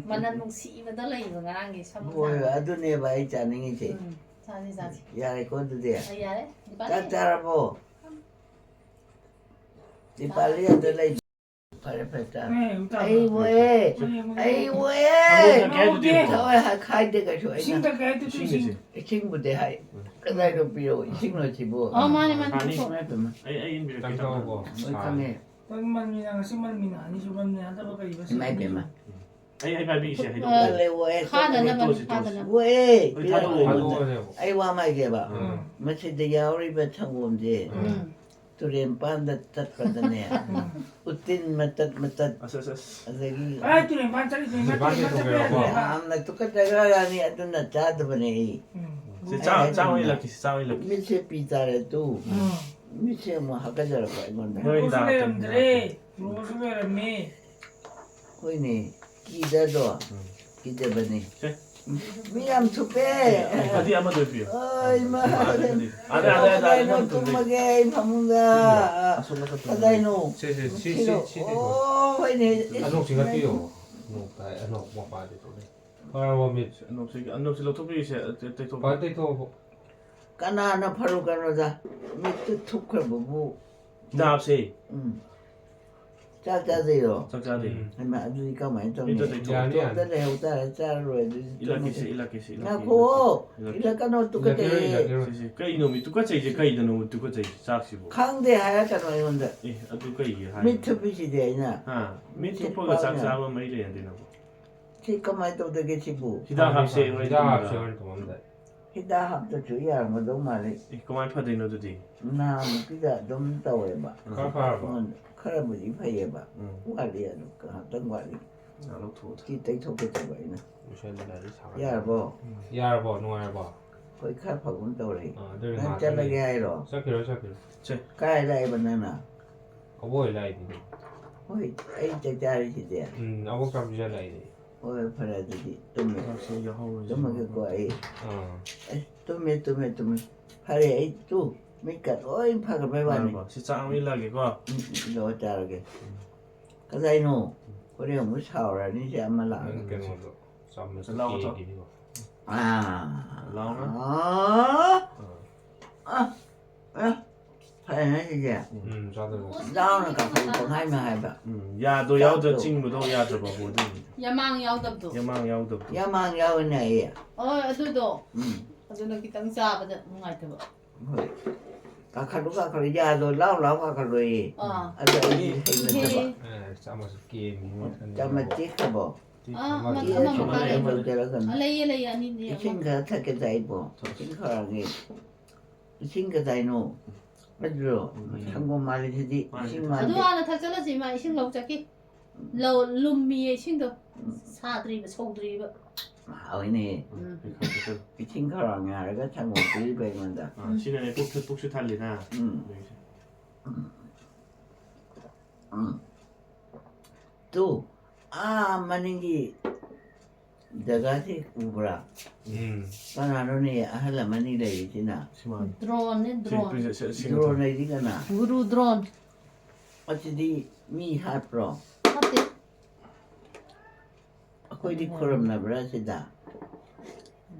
ꯃꯅꯝ ꯅꯨꯡꯁꯤꯕꯗꯣ ꯂꯩꯕ ꯉꯔꯥꯡꯒꯤ ꯁꯝ ꯍꯣꯏ, ꯍꯣꯏ, ꯆꯥꯕꯗꯣ꯫ ꯑꯗꯨꯅꯦꯕ ꯑꯩ ꯆꯥꯅꯤꯡꯉꯤꯁꯦ꯫ ꯎꯝ, ꯆꯥꯁꯤ, ꯆꯥꯁꯤ꯫ ꯌꯥꯔꯦꯀꯣ ꯑꯗꯨꯗꯤ? ꯑ, ꯌꯥꯔꯦ꯫ ꯆꯥꯛ ꯆꯥꯔꯕꯣ? ꯗꯤꯄꯥꯂꯤ ꯑꯗ ꯂꯩ꯫ ꯐꯔꯦ, ꯐꯔꯦ, ꯆꯥꯔꯣ꯫ ꯑꯦ, ꯎꯇꯥ꯫ ꯑꯩ ꯋꯥꯏꯌꯦ꯫ ꯃꯥꯅꯦ, ꯃꯥꯅꯦ꯫ ꯑꯩ ꯋꯥꯏꯌꯦ꯫ ꯊꯃꯣꯏ ꯀꯌꯥ ꯊꯋꯥꯏ ꯍꯥꯏ-, ꯍꯥꯏꯗꯦ ꯀꯩꯁꯨ ꯑꯩꯅ꯫ ꯏꯁꯤꯡ ꯊꯛꯀꯦ ꯍꯥꯏꯗꯨꯗꯤ ꯏꯁꯤꯡ꯫ ꯏꯁꯤꯡꯁꯦ꯫ ꯏꯁꯤꯡꯕꯨꯗꯤ ꯍꯥꯏ꯫ ꯎꯝ꯫ ꯀꯗꯥꯏꯗ ꯄꯤꯔꯛꯑꯣ? ꯏꯁꯤꯡꯂꯣ ꯁꯤꯕꯨ? ꯑꯣ, ꯃꯥꯅꯦ, ꯃꯥꯅꯦ, ꯃꯥꯅꯤ꯫ ꯄꯤꯊꯣꯛꯑꯣ꯫ ꯏꯃꯥ ꯏꯄꯦꯝꯃ꯫ ꯑꯩ, ꯑꯩ ꯏꯟꯕꯤꯔꯛꯀꯦ꯫ ꯆꯥꯛ ꯆꯥꯔꯕꯣ? ꯇꯞꯅ꯫ ꯂꯣꯏ ꯈꯪꯉꯦ꯫ ꯇꯪ ꯃꯟꯃꯤꯅ ꯉꯁꯤ ꯃꯟꯃꯤꯅ ꯑꯅꯤꯁꯨꯕ ꯃꯟꯃꯤꯅ ꯍꯟꯗꯛ ꯀꯔꯤꯕ ꯏꯃꯥ ꯏꯄꯦꯝꯃ꯫ ꯁꯤꯕ? ꯑꯩ, ꯑꯩ ꯄꯥꯏꯕꯤꯒꯦꯁꯦ, ꯍꯩꯗꯣꯛ-, ꯇꯜꯂꯦ, ꯑꯣ, ꯑꯩ ꯐꯥꯗꯅꯕꯅꯤ, ꯇꯣꯛꯑꯣ, ꯇꯣꯛꯑꯣ, ꯐꯥꯗꯅꯕ꯫ ꯇꯣꯛꯑꯣ꯫ ꯍꯣꯏ, ꯍꯣꯏ, ꯊꯥꯗꯣꯛꯑꯣ꯫ ꯊꯥꯗꯣꯛꯑꯣ꯫ ꯑꯩ ꯋꯥ ꯑꯃ ꯍꯥꯏꯒꯦꯕ꯫ ꯎꯝ꯫ ꯃꯁꯤꯗ ꯌꯥꯎꯔꯤꯕ ꯁꯪꯒꯣꯝꯁꯦ ꯎꯝ꯫ ꯇꯨꯔꯦꯟ ꯄꯥꯟꯗ ꯆꯠꯄꯗꯅꯦ, ꯎꯝ꯫ ꯎꯇꯤꯟ ꯃꯇꯠ ꯃꯇꯠ, ꯑꯁ, ꯑꯁ, ꯑꯁ꯫ ꯑꯗꯒꯤ ꯑꯥ, ꯇꯨꯔꯦꯟ ꯄꯥꯟ ꯆꯠꯂꯤꯗꯨꯅꯤ, ꯇꯨꯔꯦꯟ ꯄꯥꯟ ꯇꯨꯔꯦꯟ ꯄꯥꯟ ꯆꯠꯄ ꯆꯠꯄ ꯌꯥꯗꯦ꯫ ꯌꯥꯗꯦ꯫ ꯌꯥꯝꯅ ꯇꯨꯀꯠꯆꯈ꯭ꯔꯖꯥꯠꯅꯤ, ꯑꯗꯨꯅ ꯆꯥꯗꯕꯅꯦ ꯑꯩ꯫ ꯎꯝ꯫ ꯁꯦ, ꯑꯩ ꯆꯥ-, ꯍꯥꯏꯁꯤꯅꯦ꯫ ꯆꯥ ꯑꯣꯏꯅ ꯂꯛꯀꯦ, ꯆꯥ ꯑꯣꯏꯅ ꯂꯛꯀꯦ꯫ ꯃꯤꯠꯁꯦ ꯄꯤ ꯇꯥꯔꯦ ꯇꯨ꯫ ꯎꯝ꯫ ꯃꯤꯠꯁꯦ ꯑꯃꯨꯛ ꯍꯥꯀꯠꯆꯔꯛꯄ ꯑꯩꯉꯣꯟꯗ꯫ ꯍꯣꯔꯦꯟ ꯒ꯭ꯂꯣꯁꯨ ꯍꯤꯗꯥꯛ ꯂꯩꯔꯝꯗ꯭ꯔꯦ꯫ ꯍꯥꯞꯄꯤꯅꯤ꯫ ꯒ꯭ꯂꯣꯁꯨ ꯂꯣꯏꯔꯝꯃꯦ꯫ ꯍꯣꯏꯅꯦ, ꯀꯤꯗꯗꯣ? ꯎꯝ꯫ ꯀꯤꯗꯕꯅꯤ꯫ ꯁꯦ꯫ ꯃꯤ ꯌꯥꯝ ꯊꯨꯞꯄꯦ꯫ ꯑꯗꯨꯗꯤ ꯑꯃꯗ ꯄꯤꯌꯨ꯫ ꯑꯣꯏ, ꯃꯥ꯫ ꯑꯗꯨꯗꯤ, ꯑꯗꯨꯗꯤ, ꯑꯗꯨꯗꯤ, ꯑꯗꯨꯗꯤ, ꯀꯗꯥꯏꯅꯣ ꯑꯗꯨꯗꯤ, ꯑꯗꯨꯗꯤ꯫ ꯇꯨꯝꯃꯒꯦ ꯑꯩ ꯐꯃꯨꯡꯗ? ꯁꯤꯗ, ꯑꯁꯣꯝ ꯅꯥꯀꯟ ꯇꯨꯝꯃꯒꯦ꯫ ꯀꯗꯥꯏꯅꯣ? ꯁꯦ, ꯁꯦ, ꯁꯤ, ꯁꯤ, ꯁꯤꯔꯣ? ꯁꯤꯗꯤ ꯇꯧ꯫ ꯑꯣ, ꯍꯣꯏꯅꯦ꯫ ꯑꯅꯣꯛ ꯆꯤꯡꯈꯠꯄꯤꯌꯣ꯫ ꯑꯅꯣꯛ ꯇꯥꯏ, ꯑꯅꯣꯛ ꯃꯄꯥꯗꯤ ꯇꯧꯅꯤ꯫ ꯐꯔꯕꯣ, ꯃꯤꯠ? ꯑꯅꯣꯛꯁꯤ, ꯑꯅꯣꯛꯁꯤ ꯂꯧꯊꯣꯛꯄꯤꯒꯦꯁꯦ, ꯇꯦ-, ꯇꯦꯛꯊꯣꯛꯄ꯫ ꯐꯔꯦ, ꯇꯦꯛꯊꯣꯛꯑꯕꯣ꯫ ꯀꯅꯥꯅ ꯐꯔꯨ ꯀꯩꯅꯣꯗ? ꯃꯤꯠꯇꯨ ꯊꯨꯞꯈ꯭ꯔꯕꯕꯨ꯫ ꯍꯤꯗꯥꯛꯁꯦ꯫ ꯎꯝ꯫ ꯆꯥꯛ ꯆꯥꯗꯣꯏꯔꯣ? ꯆꯥꯛ ꯆꯥꯗꯦ꯫ ꯍꯩꯃꯥ, ꯑꯗꯨꯗꯤ ꯀꯃꯥꯏꯅ ꯇꯧꯅꯤ? ꯃꯤꯠꯇ ꯇꯩꯊꯣꯛ꯫ ꯌꯥꯅꯤ, ꯌꯥꯅꯤ꯫ ꯇꯣꯛꯇ ꯂꯩꯍꯧ ꯇꯥꯔꯦ, ꯆꯥꯔꯔꯣꯏ ꯑꯗꯨꯗꯤ꯫ ꯏꯜꯂꯛꯀꯦꯁꯦ, ꯏꯜꯂꯛꯀꯦꯁꯦ, ꯏꯜꯂꯛꯀꯦ, ꯉꯥꯏꯈꯣ, ꯏꯜꯂꯛꯀꯦ꯫ ꯏꯜꯂꯛꯀꯅꯣ, ꯏꯜꯂꯛꯀꯦꯔꯣꯏ, ꯇꯨꯀꯠꯆꯩꯌꯦ꯫ ꯏꯜꯂꯛꯀꯦꯔꯣꯏ꯫ ꯁꯤꯁꯦ ꯀꯩꯅꯣ ꯃꯤ ꯇꯨꯀꯠꯆꯩꯁꯦ? ꯀꯩꯗꯅꯣ ꯇꯨꯀꯠꯆꯩꯁꯦ? ꯆꯥꯛꯁꯤꯕꯨ꯫ ꯈꯪꯗꯦ ꯍꯥꯏꯔꯛꯀꯅꯣ ꯑꯩꯉꯣꯟꯗ꯫ ꯑꯦ, ꯑꯗꯨ ꯀꯩꯒꯤ ꯍꯥꯏ? ꯃꯤꯠ ꯊꯨꯞꯄꯤꯁꯤꯗꯤ ꯑꯩꯅ꯫ ꯍꯥ? ꯃꯤꯠ ꯃꯤꯠꯁꯦ ꯊꯨꯞꯄꯒ ꯆꯥꯛ ꯄꯥꯡꯉꯦ꯫ ꯆꯥꯕ ꯃꯔꯤ ꯂꯩꯅꯗꯦꯅꯕꯨ꯫ ꯁꯤ ꯀꯃꯥꯏꯅ ꯇꯧꯗꯒꯦ ꯁꯤꯕꯨ? ꯍꯤꯗꯥꯛ ꯍꯥꯞꯁꯦ ꯍꯣꯔꯦꯟ ꯍꯤꯗꯥꯛ ꯍꯥꯞꯁꯦ ꯇꯨꯝꯕꯗ꯫ ꯍꯣꯔꯦꯟ ꯇꯨꯝꯃꯝꯗꯥꯏ꯫ ꯍꯤꯗꯥꯛ ꯍꯥꯞꯇꯁꯨ ꯌꯥꯔꯝꯒꯗꯧ ꯃꯥꯜꯂꯤ꯫ ꯑꯦ, ꯀꯃꯥꯏꯅ ꯐꯗꯣꯏꯅꯣ ꯑꯗꯨꯗꯤ? ꯅꯍꯥꯟꯃꯨꯛꯀꯤꯗ ꯑꯗꯨꯝ ꯇꯧꯋꯦꯕ꯫ ꯈꯔ ꯐꯔꯕꯣ? ꯑꯩꯉꯣꯟꯗ ꯈꯔꯕꯨꯗꯤ ꯐꯩꯌꯦꯕ꯫ ꯎꯝ꯫ ꯋꯥꯠꯂꯤ, ꯑꯗꯨ ꯉꯥꯏꯍꯥꯛꯇꯪ ꯋꯥꯠꯂꯤ꯫ ꯉꯥꯏꯍꯥꯛ ꯂꯧꯊꯣꯛꯑꯣ꯫ ꯁꯤ ꯇꯩꯊꯣꯛꯀꯦ ꯇꯧꯕ ꯑꯩꯅ꯫ ꯂꯣꯁꯟꯗꯨꯗꯗꯤ ꯁꯥꯒꯠꯂꯦ꯫ ꯌꯥꯔꯕꯣ? ꯌꯥꯔꯕꯣ? ꯅꯨꯡꯉꯥꯏꯔꯕꯣ? ꯍꯣꯏ, ꯈꯔ ꯐꯒꯨꯝ ꯇꯧꯔꯦ꯫ ꯑꯥ, ꯑꯗꯨꯗꯤ ꯅꯪ ꯉꯥꯏꯍꯥꯛꯇꯪ ꯆꯠꯂꯒꯦ ꯂꯩ-, ꯍꯥꯏꯔꯣ? ꯆꯠꯈꯤꯔꯣꯏ, ꯆꯠꯈꯤꯔꯣꯏ꯫ ꯀꯥꯏ ꯂꯥꯛꯏꯕ ꯅꯪꯅ? ꯑꯕꯣꯏ ꯂꯥꯛꯏꯗꯨꯗꯤ꯫ ꯍꯣꯏ, ꯑꯩ ꯆꯥꯛ ꯆꯥꯔꯤꯁꯤꯗꯤ꯫ ꯎꯝ, ꯑꯕꯣꯛ ꯆꯥꯛ ꯄꯤꯖ ꯂꯥꯛꯏꯗꯤ꯫ ꯍꯣꯏ, ꯐꯔꯦ ꯑꯗꯨꯗꯤ ꯇꯨꯝꯃꯦ꯫ ꯆꯥꯛꯁꯦ ꯌꯥꯎꯍꯧꯔꯁꯤ꯫ ꯇꯨꯝꯃꯒꯦꯀꯣ ꯑꯩ꯫ ꯑꯥ꯫ ꯑꯦ, ꯇꯨꯝꯃꯦ, ꯇꯨꯝꯃꯦ, ꯇꯨꯝꯃꯦ꯫ ꯐꯔꯦ, ꯑꯩ ꯇꯨ, ꯃꯤꯠꯀ ꯂꯣꯏ ꯐꯒꯠꯄꯩ ꯋꯥꯅꯤ꯫ ꯌꯥꯔꯕꯣ? ꯁꯤ ꯆꯥꯛ ꯑꯃ ꯏꯜꯂꯛꯑꯒꯦꯀꯣ꯫ ꯎꯝ, ꯎꯝ, ꯂꯣꯏ ꯆꯥꯔꯒꯦ꯫ ꯀꯗꯥꯏꯅꯣ? ꯍꯣꯔꯦꯟ ꯑꯃꯨꯛ ꯁꯥꯎꯔꯅꯤ ꯁꯤ ꯑꯃ ꯅꯪ ꯂꯥꯛꯑꯒ꯫ ꯀꯩꯅꯣꯗꯣ ꯆꯥꯃꯁ ꯂꯥꯎ, ꯂꯥꯎ꯫ ꯀꯦꯒꯤꯅꯤꯀꯣ꯫ ꯑꯥ꯫ ꯂꯥꯎꯅ꯫ ꯑꯥ꯫ ꯑꯥ꯫ ꯑꯥ꯫ ꯐꯔꯦꯅꯦ ꯁꯤꯗꯤ꯫ ꯎꯝ, ꯆꯥꯗꯣꯏꯕ꯫ ꯂꯥꯎꯅ ꯀꯥꯈꯠꯂꯨ ꯄꯪꯍꯥꯏ ꯃꯍꯥꯏꯕ꯫ ꯎꯝ, ꯌꯥꯗꯣ ꯌꯥꯎꯗ ꯆꯥꯛꯇꯣ꯫ ꯆꯤꯡꯕꯗꯣ ꯌꯥꯗ꯭ꯔꯕ ꯄꯣꯠ ꯑꯗꯨꯅꯤ꯫ ꯌꯥꯃꯥꯡ ꯌꯥꯎꯗꯕꯗꯣ꯫ ꯌꯥꯃꯥꯡ ꯌꯥꯎꯗꯕꯗꯣ꯫ ꯌꯥꯃꯥꯡ ꯌꯥꯎꯋꯤꯅꯦ ꯑꯩ꯫ ꯍꯣꯏ, ꯑꯗꯨꯗꯣ ꯎꯝ꯫ ꯑꯗꯨꯅ ꯈꯤꯇꯪ ꯆꯥꯕꯗ ꯅꯨꯡꯉꯥꯏꯇꯕ꯫ ꯍꯣꯏ꯫ ꯀꯥꯈꯠꯂꯨ, ꯀꯥꯈꯠꯂꯨ꯫ ꯌꯥꯗꯣ ꯂꯥꯎ ꯂꯥꯎ ꯀꯥꯈꯠꯂꯨꯌꯦ꯫ ꯑꯥ꯫ ꯑꯗꯣ ꯑꯩꯗꯤ ꯍꯩꯅꯗꯕ꯫ ꯏꯍꯦ꯫ ꯑꯦ, ꯆꯥꯃꯁ ꯀꯦꯒꯤꯅꯤ꯫ ꯆꯥꯃꯁ ꯇꯦꯛꯈ꯭ꯔꯕꯣ? ꯑꯥ, ꯑꯃ, ꯏꯍꯦ, ꯑꯃ ꯁꯨꯃꯥꯏꯅ ꯃꯈꯥ ꯂꯩꯕ꯫ ꯇꯧꯖꯔꯒꯅꯨ꯫ ꯑꯥ, ꯂꯩꯌꯦ, ꯂꯩꯌꯦ, ꯑꯅꯤꯅꯦ, ꯑꯃ꯫ ꯏꯁꯤꯡ ꯈꯔ ꯊꯛꯀꯦ ꯇꯥꯏꯕꯣ꯫ ꯏꯁꯤꯡ ꯈꯔꯒꯤ꯫ ꯏꯁꯤꯡ ꯀꯗꯥꯏꯅꯣ? ꯑꯗꯨꯔꯣ? ꯎꯝ꯫ ꯁꯪꯒꯣꯝ ꯃꯥꯜꯂꯤꯁꯤꯗꯤ꯫ ꯃꯥꯅꯤ꯫ ꯏꯁꯤꯡ ꯑꯗꯨ ꯃꯥꯜꯂꯤ꯫ ꯍꯥꯟꯅ ꯊꯛꯆꯜꯂꯁꯤ, ꯏꯃꯥ, ꯏꯁꯤꯡ ꯂꯧ ꯆꯠꯈꯤ꯫ ꯂꯧ, ꯂꯨꯝꯃꯤꯌꯦ ꯏꯁꯤꯡꯗꯣ꯫ ꯎꯝ꯫ ꯁꯥꯗ꯭ꯔꯤꯕ, ꯁꯧꯗ꯭ꯔꯤꯕ꯫ ꯍꯥꯎꯏꯅꯦ꯫ ꯎꯝ꯫ ꯏꯁꯤꯡ ꯈꯔ ꯉꯥꯏꯔꯒ ꯁꯪꯒꯣꯝ ꯄꯤꯔꯤꯕ ꯑꯩꯉꯣꯟꯗ꯫ ꯑꯥ, ꯁꯤꯅꯅꯦ ꯄꯨꯛꯁꯨ, ꯄꯨꯛꯁꯨ ꯊꯜꯂꯤꯅ꯫ ꯎꯝ꯫ ꯑꯗꯨꯒꯤꯁꯦ꯫ ꯎꯝ꯫ ꯇꯨ, ꯑꯥ ꯃꯅꯤꯡꯒꯤ ꯖꯒꯥꯁꯤ ꯎꯕ꯭ꯔꯥ? ꯎꯝ꯫ ꯀꯅꯥꯅꯣꯅꯦ ꯑꯍꯜ ꯑꯃꯅꯤ ꯂꯩꯔꯤꯁꯤꯅ? ꯁꯤ ꯃꯥꯜꯂꯦ꯫ ꯗ꯭ꯔꯣꯟꯅꯦ, ꯁꯤ, ꯗ꯭ꯔꯣꯟ꯫ ꯁꯤ, ꯁꯤ, ꯁꯤ ꯗ꯭ꯔꯣꯟ ꯂꯩꯔꯤ ꯀꯅꯥ? ꯒꯨꯔꯨ ꯗ꯭ꯔꯣꯟ꯫ ꯑꯁꯤꯗꯤ ꯃꯤ ꯍꯥꯠꯄ꯭ꯔꯣ? ꯐꯠꯇꯦ꯫ ꯑꯩꯈꯣꯏꯗꯤ ꯈꯨꯔꯨꯝꯅꯕ꯭ꯔꯥ ꯁꯤꯗ?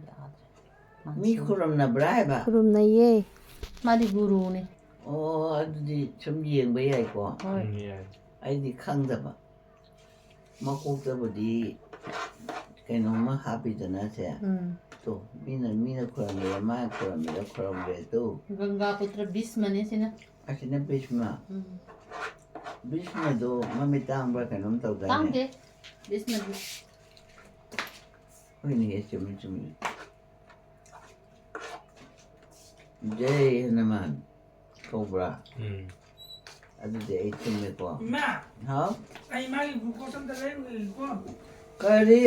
ꯌꯥꯗ꯭ꯔꯦ꯫ ꯃꯤ ꯈꯨꯔꯨꯝꯅꯕ꯭ꯔꯥ ꯍꯥꯏꯕ? ꯈꯨꯔꯨꯝꯅꯩꯌꯦ꯫ ꯃꯥꯗꯤ ꯒꯨꯔꯨꯅꯦ꯫ ꯑꯣ, ꯑꯗꯨꯗꯤ ꯁꯨꯝ ꯌꯦꯡꯕ ꯌꯥꯏꯀꯣ꯫ ꯍꯣꯏ꯫ ꯎꯝ, ꯌꯥꯏ꯫ ꯑꯩꯗꯤ ꯈꯪꯗꯕ꯫ ꯃꯀꯣꯛꯇꯕꯨꯗꯤ ꯀꯩꯅꯣꯝꯃ ꯍꯥꯞꯄꯤꯗꯅ ꯁꯦ꯫ ꯎꯝ꯫ ꯇꯣ, ꯃꯤꯅ, ꯃꯤꯅ ꯈꯨꯔꯨꯝꯃꯤꯔ, ꯃꯥꯅ ꯈꯨꯔꯨꯝꯃꯤꯔ, ꯈꯨꯔꯨꯝꯃꯤꯔ ꯇꯣ꯫ ꯒꯪꯒꯥ ꯄꯨꯇ꯭ꯔ ꯚꯤꯁꯃꯅꯦ ꯁꯤꯅ꯫ ꯑꯁꯤꯅ ꯚꯤꯁꯃ꯫ ꯎꯝ꯫ ꯚꯤꯁꯃꯗꯣ ꯃꯃꯤꯠ ꯇꯥꯡꯕ꯭ꯔꯥ ꯀꯩꯅꯣꯝ ꯇꯧꯗꯥꯏꯅꯦ? ꯇꯥꯡꯗꯦ, ꯚꯤꯁꯃꯗꯤ꯫ ꯍꯣꯏꯅꯦ, ꯆꯨꯝꯃꯤ, ꯆꯨꯝꯃꯤ꯫ ꯖꯩ ꯍꯅꯨꯃꯥꯟ ꯀꯧꯕ꯭ꯔꯥ? ꯎꯝ꯫ ꯑꯗꯨꯗꯤ ꯑꯩ ꯆꯨꯝꯃꯦꯀꯣ꯫ ꯏꯃꯥ! ꯍꯥꯎ? ꯑꯩ ꯃꯥꯒꯤ glucose ꯑꯝꯇ ꯂꯩꯔꯨꯒꯦꯀꯣ꯫ ꯀꯔꯤ?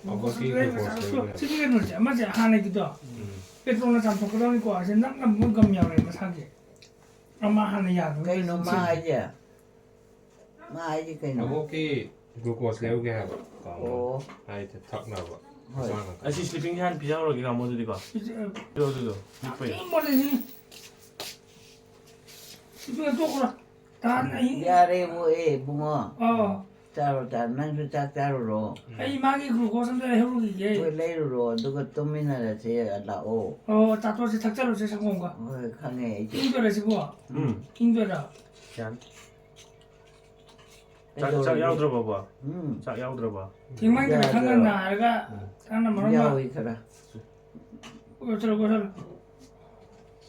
Glucose ꯑꯕꯣꯛꯀꯤ ꯑꯝꯇ ꯂꯩꯔꯨꯒꯦ꯫ Glucose ꯂꯩꯔꯨꯒꯦ꯫ ꯁꯤꯒꯤ ꯀꯩꯅꯣꯁꯦ, ꯑꯃꯁꯦ ꯍꯥꯟꯅꯒꯤꯗꯣ꯫ ꯎꯝ꯫ Petrolꯅ ꯆꯥꯝꯊꯣꯛꯀꯗꯕꯅꯤꯀꯣ꯫ ꯑꯁꯤ ꯅꯞ ꯅꯞ ꯒꯝ ꯌꯥꯎꯔꯦ ꯃꯁꯥꯒꯤ꯫ ꯑꯃ ꯍꯥꯟꯅ ꯌꯥꯗꯕ ꯀꯩꯅꯣ ꯃꯥ ꯍꯥꯏꯁꯦ? ꯃꯥ ꯍꯥꯏꯁꯦ ꯀꯩꯅꯣ? ꯑꯕꯣꯛꯀꯤ glucose ꯂꯩꯔꯨꯒꯦ ꯍꯥꯏꯕ꯫ ꯀꯥꯃꯣ꯫ ꯑꯣ꯫ ꯍꯥꯏꯗꯤ ꯊꯛꯅꯕ꯫ ꯍꯣꯏ꯫ ꯍꯛꯆꯥꯡ ꯉꯥꯛꯇ꯫ ꯑꯁꯤ sleepingꯁꯦ ꯍꯥꯟꯅ ꯄꯤꯖꯍꯧꯔꯒꯦ, ꯀꯥꯃꯣ, ꯑꯗꯨꯗꯤꯀꯣ꯫ ꯄꯤꯖ-, ꯄꯤꯖꯧ, ꯑꯗꯨꯗꯣ꯫ ꯂꯤꯛꯄꯩ꯫ ꯌꯥꯝ ꯊꯤ ꯃꯣꯠꯂꯦ ꯁꯤ꯫ ꯁꯤ ꯄꯤꯖ ꯇꯣꯛꯈ꯭ꯔꯣ꯫ ꯇꯥꯟ ꯑꯍꯤꯡ꯫ ꯌꯥꯔꯦꯕꯨ, ꯑꯦ, ꯏꯕꯨꯡꯉꯣ꯫ ꯑꯥ꯫ ꯆꯥꯔꯣ, ꯆꯥꯔꯣ꯫ ꯅꯪꯁꯨ ꯆꯥꯛ ꯆꯥꯔꯨꯔꯣ꯫ ꯑꯩ ꯃꯥꯒꯤ glucose ꯑꯝꯇ ꯂꯩꯍꯧꯔꯨꯈꯤꯒꯦ꯫ ꯍꯣꯏ, ꯂꯩꯔꯨꯔꯣ, ꯑꯗꯨꯒ ꯇꯨꯝꯃꯤꯟꯅꯔꯁꯦ, ꯂꯥꯛꯑꯣ꯫ ꯑꯣ, ꯆꯥꯇꯣꯛꯁꯦ, ꯊꯛꯆꯜꯂꯨꯁꯦ, ꯁꯪꯒꯣꯝꯒ꯫ ꯍꯣꯏ, ꯈꯪꯉꯦ ꯑꯩꯁꯨ꯫ ꯏꯪꯗꯣꯏꯔ ꯁꯤꯕꯣ? ꯎꯝ꯫ ꯏꯪꯗꯣꯏꯔ? ꯌꯥꯅꯤ꯫ ꯆꯥꯛ, ꯆꯥꯛ ꯀꯩꯗꯧꯔꯒꯦ? ꯌꯥꯎꯗ꯭ꯔꯕꯣ? ꯎꯝ꯫ ꯆꯥꯛ ꯌꯥꯎꯗ꯭ꯔꯕꯣ? ꯊꯦꯡꯃꯟꯈ꯭ꯔꯦ, ꯌꯥꯗ꯭ꯔꯕ? ꯈꯪꯉ ꯅꯥꯔꯒ ꯎꯝ꯫ ꯆꯥꯛꯅ ꯃꯔꯣꯝ ꯑꯃ꯫ ꯌꯥꯎꯏ ꯈꯔ꯫ ꯀꯣꯠꯁꯜꯂꯨ, ꯀꯣꯠꯁꯜꯂꯨ꯫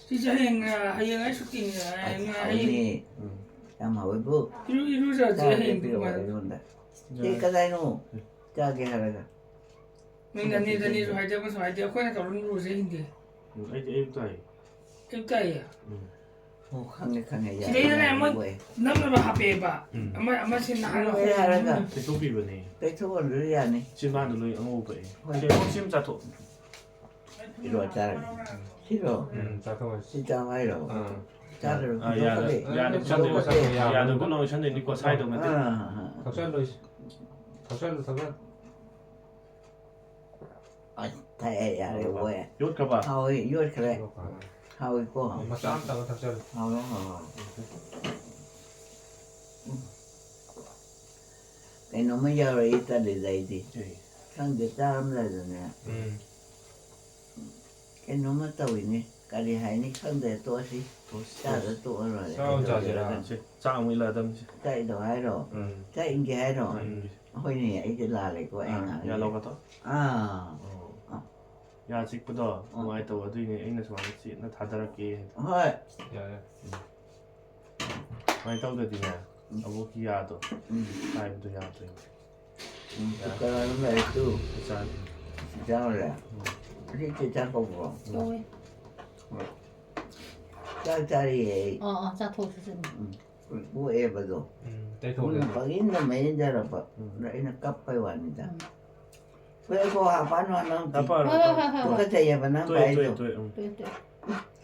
ꯁꯤꯁꯦ ꯍꯌꯦꯡ, ꯑ, ꯍꯌꯦꯡ ꯑꯩ ꯁꯨꯇꯤꯅꯦ, ꯑ, ꯍꯌꯦꯡ, ꯑ, ꯍꯌꯦꯡ꯫ ꯍꯥꯎꯅꯤ꯫ ꯎꯝ꯫ ꯌꯥꯝ ꯍꯥꯎꯋꯦꯕꯨ꯫ ꯏꯔꯨ-, ꯏꯔꯨꯖꯔꯁꯦ ꯆꯥꯒꯦ ꯍꯌꯦꯡ ꯄꯤꯔꯛꯑꯣ ꯑꯗꯨꯃꯥꯏꯅ꯫ ꯑꯩꯉꯣꯟꯗ꯫ ꯁꯤ ꯌꯥꯏ꯫ ꯀꯗꯥꯏꯅꯣ? ꯆꯥꯒꯦ ꯍꯥꯏꯔꯒ꯫ ꯅꯣꯏ ꯅꯅꯦꯗꯅꯦꯁꯨ ꯍꯥꯏꯗꯦ, ꯑꯃꯁꯨ ꯍꯥꯏꯗꯦ, ꯑꯩꯈꯣꯏꯅ ꯇꯧꯔ ꯂꯨꯔꯨꯁꯦ ꯍꯤꯡꯗꯦ꯫ ꯎꯝ, ꯑꯩꯗꯤ ꯑꯌꯨꯛꯇ ꯍꯥꯏ꯫ ꯑꯌꯨꯛꯇ ꯍꯥꯏꯌꯦ? ꯎꯝ꯫ ꯑꯣ, ꯈꯪꯉꯦ, ꯈꯪꯉꯦ, ꯌꯥꯔꯦ, ꯁꯤꯗꯩꯗꯅꯦ ꯌꯥꯔꯦ, ꯃꯣꯏ ꯍꯣꯏ꯫ ꯅꯝꯅꯕ ꯍꯥꯞꯄꯛꯑꯦꯕ꯫ ꯎꯝ꯫ ꯑꯃ, ꯑꯃ ꯁꯤ ꯅꯍꯥꯟ ꯂꯣꯏꯔꯦ ꯍꯥꯏꯔꯒ꯫ ꯇꯩꯊꯣꯛꯄꯤꯕꯅꯦ꯫ ꯇꯩꯊꯣꯛꯍꯟꯕꯁꯨ ꯌꯥꯅꯤ꯫ ꯆꯤꯟꯕꯥꯟꯗ ꯂꯣꯏ ꯑꯉꯧꯕ ꯄꯛꯑꯦ꯫ ꯍꯣꯏ꯫ ꯁꯦ, ꯁꯤ ꯑꯃ ꯆꯥꯊꯣꯛ꯫ ꯏꯔꯣ ꯆꯥꯔꯒꯦ꯫ ꯁꯤꯔꯣ? ꯎꯝ, ꯆꯥꯊꯣꯛꯑꯁꯤ꯫ ꯁꯤ ꯆꯥꯎ ꯍꯥꯏꯔꯣ? ꯑꯥ꯫ ꯆꯥꯗ꯭ꯔꯣ? ꯑꯥ, ꯌꯥꯗ-, ꯄꯨꯊꯣꯛꯀꯗꯤ? ꯌꯥꯗ-, ꯆꯥꯗ꯭ꯔꯣ? ꯄꯨꯊꯣꯛꯀꯗꯤ? ꯌꯥꯗ-, ꯌꯥꯗ-, ꯒꯨꯠ ꯅꯥꯏꯠ ꯁꯟꯗꯦꯅꯤꯀꯣ, ꯁꯥꯏꯗꯧ ꯅꯠꯇꯦ꯫ ꯑꯥ, ꯑꯥ, ꯑꯥ꯫ ꯊꯛꯆꯜꯂꯣꯏꯁꯤ꯫ ꯊꯛꯆꯜꯂꯨ, ꯊꯛꯆꯜꯂꯨ꯫ ꯑꯁ, ꯊꯛꯑꯦ, ꯌꯥꯔꯦ, ꯌꯣꯠꯈ꯭ꯔꯕ? ꯑꯣꯏ꯫ ꯌꯣꯠꯈ꯭ꯔꯕ? ꯍꯥꯎꯋꯦ, ꯌꯣꯠꯈ꯭ꯔꯦ꯫ ꯌꯣꯠꯈ꯭ꯔꯕ? ꯍꯥꯎꯋꯦꯀꯣ? ꯃꯆꯥ ꯑꯝꯇꯪꯒ ꯊꯛꯆꯜꯂꯨ꯫ ꯍꯥꯎꯋꯦ, ꯍꯥꯎꯋꯦ꯫ ꯎꯝ꯫ ꯀꯩꯅꯣꯝꯃ ꯌꯥꯎꯔꯛꯏ, ꯇꯜꯂꯤꯗ ꯑꯩꯗꯤ꯫ ꯀꯩ? ꯈꯪꯗꯦ, ꯆꯥꯔꯝꯗꯥꯏꯗꯅꯦ꯫ ꯎꯝ꯫ ꯀꯩꯅꯣꯝꯃ ꯇꯧꯏꯅꯦ꯫ ꯀꯔꯤ ꯍꯥꯏꯅꯤ ꯈꯪꯗ꯭ꯔꯦ꯫ ꯇꯣꯛꯑꯁꯤ꯫ ꯆꯥꯗ ꯇꯣꯛꯑ ꯂꯣꯏꯔꯦ꯫ ꯆꯥꯛ ꯑꯃꯨꯛ ꯆꯥꯁꯤꯔꯥ? ꯀꯩꯗꯧꯖꯔꯒꯦ? ꯁꯦ, ꯆꯥꯛ ꯑꯃꯨꯛ ꯏꯜꯂꯛꯑꯗꯝꯅꯤ, ꯁꯦ꯫ ꯆꯥꯛ ꯏꯜꯂꯣ ꯍꯥꯏꯔꯣ? ꯎꯝ꯫ ꯆꯥꯛ ꯏꯟꯒꯦ ꯍꯥꯏꯔꯣ? ꯎꯝ, ꯏꯟꯒꯦ꯫ ꯍꯣꯏꯅꯦ, ꯑꯩꯁꯦ ꯂꯥꯜꯂꯦꯀꯣ, ꯑꯩ ꯑꯥ, ꯉꯥꯡꯉꯤꯁꯦ꯫ ꯌꯥ ꯂꯧꯒꯠꯇꯣ꯫ ꯑꯥ꯫ ꯑꯣ꯫ ꯑꯥ꯫ ꯌꯥ ꯆꯤꯛꯄꯗꯣ ꯑꯥ꯫ ꯅꯨꯡꯉꯥꯏꯇꯧꯕ, ꯑꯗꯨꯏꯅꯦ ꯑꯩꯅ ꯁꯨꯃꯥꯏꯅ ꯆꯦꯠꯅ ꯊꯥꯗꯔꯛꯀꯦ ꯍꯥꯏꯗꯣ꯫ ꯍꯣꯏ꯫ ꯌꯥꯔꯦ꯫ ꯎꯝ꯫ ꯁꯨꯃꯥꯏꯅ ꯇꯧꯗ꯭ꯔꯗꯤꯅꯦ, ꯎꯝ꯫ ꯑꯕꯣꯛꯀꯤ ꯌꯥꯗꯣ ꯎꯝ꯫ ꯀꯥꯏꯕꯗꯣ ꯌꯥꯗ꯭ꯔꯦꯕ꯫ ꯎꯝ, ꯌꯥꯔꯦ꯫ ꯀꯅꯥꯅꯣ ꯂꯥꯛꯏꯗꯨ? ꯏꯆꯥꯅꯤ꯫ ꯏꯆꯥ ꯑꯣꯏꯔꯦ? ꯎꯝ꯫ ꯑꯁꯤ ꯆꯦ ꯆꯥ ꯀꯧꯕ꯭ꯔꯣ? ꯀꯧꯋꯦ꯫ ꯍꯣꯏ꯫ ꯆꯥꯛ ꯆꯥꯔꯤꯌꯦ ꯑꯩ꯫ ꯑꯥ, ꯑꯥ, ꯆꯥꯊꯣꯛꯑꯣ, ꯆꯥꯊꯣꯛꯑꯣ꯫ ꯎꯝ꯫ ꯄꯣꯛꯑꯦꯕꯗꯣ꯫ ꯎꯝ, ꯇꯩꯊꯣꯛꯑꯣ, ꯃꯣꯏꯅ ꯇꯩꯊꯣꯛꯑꯣ꯫ ꯄꯪꯏꯟꯗ ꯃꯌꯤꯟꯗꯔꯛꯄ꯫ ꯎꯝ꯫ ꯑꯗ ꯑꯩꯅ ꯀꯞꯄꯩ ꯋꯥꯅꯤꯗ꯫ ꯎꯝ꯫ ꯐꯨꯔꯤꯠ ꯈꯣꯡ ꯍꯥꯞꯄꯛꯑꯅꯨ ꯅꯪ꯫ ꯍꯥꯞꯄꯛꯑꯔꯣꯏ, ꯍꯣꯏ, ꯍꯣꯏ, ꯍꯣꯏ, ꯍꯣꯏ꯫ ꯇꯨꯀꯠꯆꯩꯑꯕ ꯅꯪ ꯇꯣꯛꯑꯦ, ꯄꯥꯏꯗꯣ꯫ ꯇꯣꯛꯑꯦ, ꯇꯣꯛꯑꯦ, ꯎꯝ꯫ ꯇꯣꯛꯑꯦ, ꯇꯣꯛꯑꯦ꯫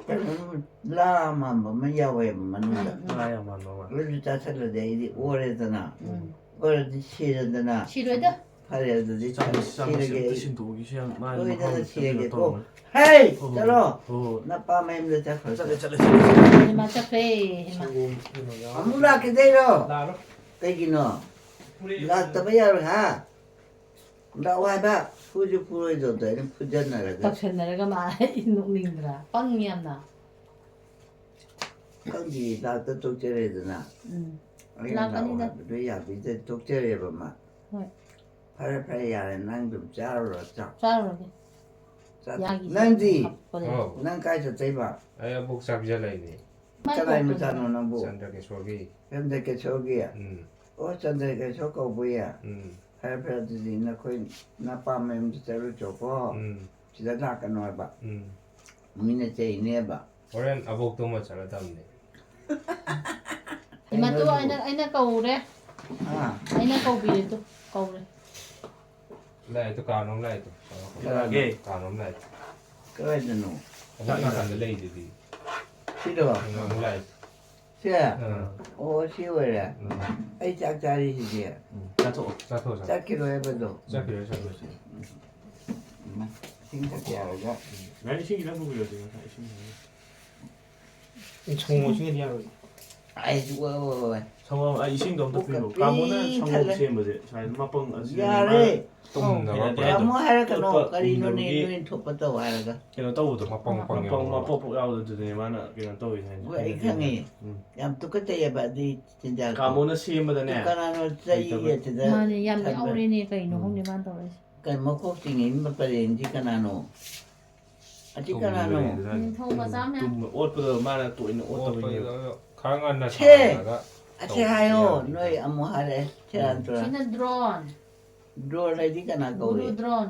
ꯀꯩꯅꯣꯝ ꯂꯥ ꯃꯥꯟꯕ ꯑꯃ ꯌꯥꯎꯋꯦꯕ ꯃꯅꯨꯡꯗ꯫ ꯎꯝ꯫ ꯉꯥ ꯌꯥꯝ ꯃꯥꯟꯕ ꯑꯃ꯫ ꯑꯗꯨꯁꯨ ꯆꯥꯁꯤꯜꯂꯗꯤ ꯑꯩꯗꯤ ꯑꯣꯔꯦꯗꯅ꯫ ꯎꯝ꯫ ꯑꯣꯔꯗꯤ ꯁꯤꯔꯦꯗꯅ꯫ ꯁꯤꯔꯣꯏꯗ꯫ ꯐꯔꯦ, ꯑꯗꯨꯗꯤ ꯆꯥꯃꯁ, ꯆꯥꯃꯁ ꯁꯤꯔꯒꯦ ꯑꯝꯇ ꯑꯩ꯫ ꯁꯤꯟꯗꯣꯛꯈꯤꯁꯤ, ꯌꯥꯝ ꯃꯥꯒꯤ ꯂꯣꯏꯗꯅ ꯃꯍꯥꯎ ꯁꯤꯔꯒꯦꯀꯣ꯫ ꯇꯧꯔꯝꯃꯅꯤ꯫ ꯍꯦ! ꯑꯣ, ꯆꯠꯂꯣ꯫ ꯍꯣ, ꯍꯣ꯫ ꯅꯄꯥ ꯃꯌꯨꯝꯗ ꯆꯠꯈ꯭ꯔꯣ꯫ ꯆꯠꯂꯦ, ꯆꯠꯂꯦ, ꯆꯠꯂꯦ, ꯆꯠꯂꯦ꯫ ꯍꯩꯃꯥ ꯆꯠꯈ꯭ꯔꯦ, ꯍꯩꯃꯥ꯫ ꯁꯪꯒꯣꯝ ꯀꯩꯅꯣ ꯌꯥꯎꯔ-, ꯑꯃꯨꯛ ꯂꯥꯛꯈꯤꯗꯣꯏꯔꯣ? ꯂꯥꯛꯑꯔꯣꯏ꯫ ꯀꯩꯒꯤꯅꯣ? ꯐꯨꯔꯤꯠ ꯂꯥꯛꯇꯕ ꯌꯥꯔꯣꯏ, ꯍꯥ? ꯂꯥꯛꯑꯣ ꯍꯥꯏꯕ꯫ ꯐꯨꯁꯨ ꯐꯨꯔꯣꯏꯗꯕꯗ ꯑꯩꯅ ꯐꯨꯖꯟꯅꯔꯒ꯫ ꯇꯧꯁꯟꯅꯔꯒ ꯃꯥ ꯅꯣꯛꯅꯤꯡꯗ꯭ꯔꯥ? ꯄꯪꯉꯤ ꯌꯥꯝꯅ꯫ ꯈꯪꯗꯦ, ꯂꯥꯛꯇ ꯇꯣꯛꯆꯔꯦꯗꯅ꯫ ꯎꯝ꯫ ꯑꯩꯅ ꯂꯥꯛꯑꯣ ꯂꯥꯛꯀꯅꯤꯗ꯫ ꯍꯥꯏꯕꯗꯣ ꯌꯥꯕꯤꯗ ꯇꯣꯛꯆꯔꯦꯕ ꯃꯥ꯫ ꯍꯣꯏ꯫ ꯐꯔꯦ, ꯐꯔꯦ, ꯌꯥꯔꯦ, ꯅꯪ ꯑꯗꯨꯝ ꯆꯥꯔꯨꯔꯣ, ꯆꯥꯎ꯫ ꯆꯥꯔꯨꯔꯒꯦ꯫ ꯆꯥ-, ꯌꯥꯒꯤ ꯅꯪꯗꯤ? ꯍꯥꯞꯄꯗ꯫ ꯑꯧ꯫ ꯅꯪ ꯀꯥꯏ ꯆꯠꯇꯣꯏꯕ? ꯑꯩ ꯑꯕꯣꯛ ꯆꯥꯛ ꯄꯤꯖ ꯂꯩꯅꯤ꯫ ꯃꯥꯏ ꯀꯅꯥꯏ ꯀꯣꯛꯇꯣ ꯃꯆꯥꯅꯣ ꯅꯪꯕꯨ? ꯆꯟꯗ꯭ꯔꯀꯦꯁꯣꯔꯒꯤ꯫ ꯆꯟꯗ꯭ꯔꯀꯦꯁꯣꯔꯒꯤ? ꯎꯝ꯫ ꯑꯣ, ꯆꯟꯗ꯭ꯔꯀꯦꯁꯣꯔ ꯀꯧꯕ ꯌꯥ? ꯎꯝ꯫ ꯐꯔꯦ, ꯐꯔꯦ, ꯑꯗꯨꯗꯤ ꯅꯈꯣꯏ ꯅꯄꯥ ꯃꯌꯨꯝꯗ ꯆꯠꯂꯨꯆꯣꯀꯣ꯫ ꯎꯝ꯫ ꯁꯤꯗ ꯂꯥꯛꯀꯅꯣ ꯍꯥꯏꯕ꯫ ꯎꯝ꯫ ꯃꯤꯅ ꯆꯩꯅꯦꯕ꯫ ꯍꯣꯔꯦꯟ ꯑꯕꯣꯛꯇꯨꯃ ꯆꯠꯂꯗꯕꯅꯤ꯫ ꯏꯃꯥ, ꯇꯨ ꯑꯩꯅ, ꯑꯩꯅ ꯀꯧꯔꯦ꯫ ꯑꯥ꯫ ꯑꯩꯅ ꯀꯧꯕꯤꯔꯦ, ꯇꯨ ꯀꯧꯔꯦ꯫ ꯂꯥꯛꯑꯦ, ꯇꯨ ꯀꯥꯔꯣꯝ ꯂꯥꯛꯑꯦ, ꯇꯨ꯫ ꯀꯅꯥꯒꯤ? ꯀꯥꯔꯣꯝ ꯂꯥꯛꯑꯦ꯫ ꯀꯗꯥꯏꯗꯅꯣ? ꯑꯁꯣꯝ ꯅꯥꯀꯟꯗ ꯂꯩꯗꯨꯗꯤ꯫ ꯁꯤꯗꯣ? ꯑꯃꯨꯛ ꯂꯥꯛꯑꯦ꯫ ꯁꯦ? ꯑꯥ꯫ ꯑꯣ, ꯁꯤ ꯑꯣꯏꯔꯦ꯫ ꯎꯝ꯫ ꯑꯩ ꯆꯥꯛ ꯆꯥꯔꯤꯁꯤꯗꯤ꯫ ꯎꯝ, ꯆꯥꯊꯣꯛꯑꯣ꯫ ꯆꯥꯊꯣꯛꯑꯣ, ꯆꯥꯊꯣꯛꯑꯣ꯫ ꯆꯠꯈꯤꯔꯣꯏ ꯍꯥꯏꯕꯗꯣ꯫ ꯆꯠꯈꯤꯔꯣꯏ, ꯆꯠꯈꯤꯔꯣꯏ꯫ ꯎꯝ꯫ ꯏꯁꯤꯡ ꯊꯛꯀꯦ ꯍꯥꯏꯔꯒ꯫ ꯎꯝ꯫ ꯚꯥꯏ, ꯏꯁꯤꯡ ꯈꯤꯇꯪ ꯄꯨꯕꯤꯔꯣ, ꯁꯤꯗ ꯏꯁꯤꯡ ꯈꯤꯇꯪ꯫ ꯎꯝ, ꯁꯪꯒꯣꯝ ꯏꯁꯤꯡꯗꯤ ꯌꯥꯔꯣꯏ꯫ ꯑꯩꯁꯨ ꯑꯣꯏ ꯑꯣꯏ ꯑꯣꯏ꯫ ꯁꯪꯒꯣꯝ ꯑꯩ ꯏꯁꯤꯡꯗꯣ ꯑꯝꯇ ꯄꯨꯛꯀ ꯄꯤꯔꯣ꯫ ꯀꯥꯃꯣꯅ ꯄꯤꯛ ꯁꯪꯒꯣꯝ ꯊꯜꯂꯦ꯫ ꯁꯦꯝꯕꯁꯦ ꯁꯨꯃꯥꯏꯅ ꯃꯄꯪ ꯑꯁꯤꯗꯅꯦ ꯌꯥꯔꯦ꯫ ꯃꯥꯅ ꯇꯨꯝꯅꯕ ꯍꯩꯅꯗꯦ꯫ ꯄꯥꯏꯗꯣ꯫ ꯇꯥꯃꯣ ꯍꯥꯏꯔꯛꯀꯅꯣ꯫ ꯑꯇꯣꯞꯄ ꯀꯔꯤꯅꯣꯅꯦ ꯎꯝꯗꯕꯒꯤ ꯅꯣꯏꯅ ꯊꯣꯛꯄ ꯇꯧ ꯍꯥꯏꯔꯒ꯫ ꯀꯩꯅꯣ ꯇꯧꯕꯗꯣ꯫ ꯃꯄꯪ ꯃꯄꯪ ꯃꯄꯪ ꯌꯥꯎꯕꯗꯣ꯫ ꯃꯄꯣꯛ ꯄꯣꯛ ꯌꯥꯎꯕꯗꯣ ꯑꯗꯨꯗꯅꯦ ꯃꯥꯅ ꯀꯩꯅꯣ ꯇꯧꯋꯤ ꯍꯥꯏꯅ ꯍꯣꯏ, ꯑꯩ ꯍꯩꯅꯗꯦ ꯈꯪꯉꯦ꯫ ꯍꯥꯏꯅ꯫ ꯎꯝ꯫ ꯌꯥꯝ ꯇꯨꯀꯠꯆꯩꯑꯕ ꯑꯗꯨꯏ ꯆꯤꯟꯖꯥꯛꯇꯣ꯫ ꯀꯥꯃꯣꯅ ꯁꯦꯝꯕꯗꯅꯦ꯫ ꯀꯅꯥꯅꯣ ꯆꯩ ꯍꯩꯇꯕ꯫ ꯌꯦꯠꯇꯨꯗ ꯃꯥꯅꯦ, ꯌꯥꯝ ꯊꯝꯕ꯫ ꯌꯥꯎꯔꯦꯅꯦ ꯀꯩꯅꯣ ꯎꯝ꯫ ꯈꯪꯗꯦ ꯃꯥꯅ ꯇꯧꯔꯛꯏꯁꯦ꯫ ꯀꯩ ꯃꯀꯣꯛ ꯆꯤꯡꯉꯤ ꯄꯔꯦꯡꯗꯤ ꯀꯅꯥꯅꯣ? ꯑꯁꯤ ꯀꯅꯥꯅꯣ? ꯊꯣꯡꯕꯗ꯫ ꯅꯤꯡꯊꯧ ꯃꯆꯥ ꯃꯌꯥꯝ꯫ ꯇꯨꯝꯕ ꯑꯣꯠꯄꯗꯣ ꯃꯥꯅ ꯇꯣꯏꯅ ꯑꯣꯠꯇꯕꯒꯤ꯫ ꯑꯣꯠꯄꯗꯣ ꯈꯔ ꯉꯟꯅ ꯁꯦ! ꯁꯥꯍꯜꯂꯒ ꯑꯁꯤ ꯇꯧꯕꯗꯤ ꯍꯥꯏꯌꯣ, ꯌꯥꯅꯤꯗ꯫ ꯅꯣꯏ ꯑꯃꯨꯛ ꯍꯥꯏꯔꯛꯑꯦ ꯁꯦꯔꯥꯟ ꯇꯨꯔꯥꯟ꯫ ꯁꯤꯅ ꯗ꯭ꯔꯣꯟ꯫ ꯗ꯭ꯔꯣꯟ ꯍꯥꯏꯗꯤ ꯀꯅꯥ ꯀꯧꯏ? ꯒꯨꯔꯨ ꯗ꯭ꯔꯣꯟ꯫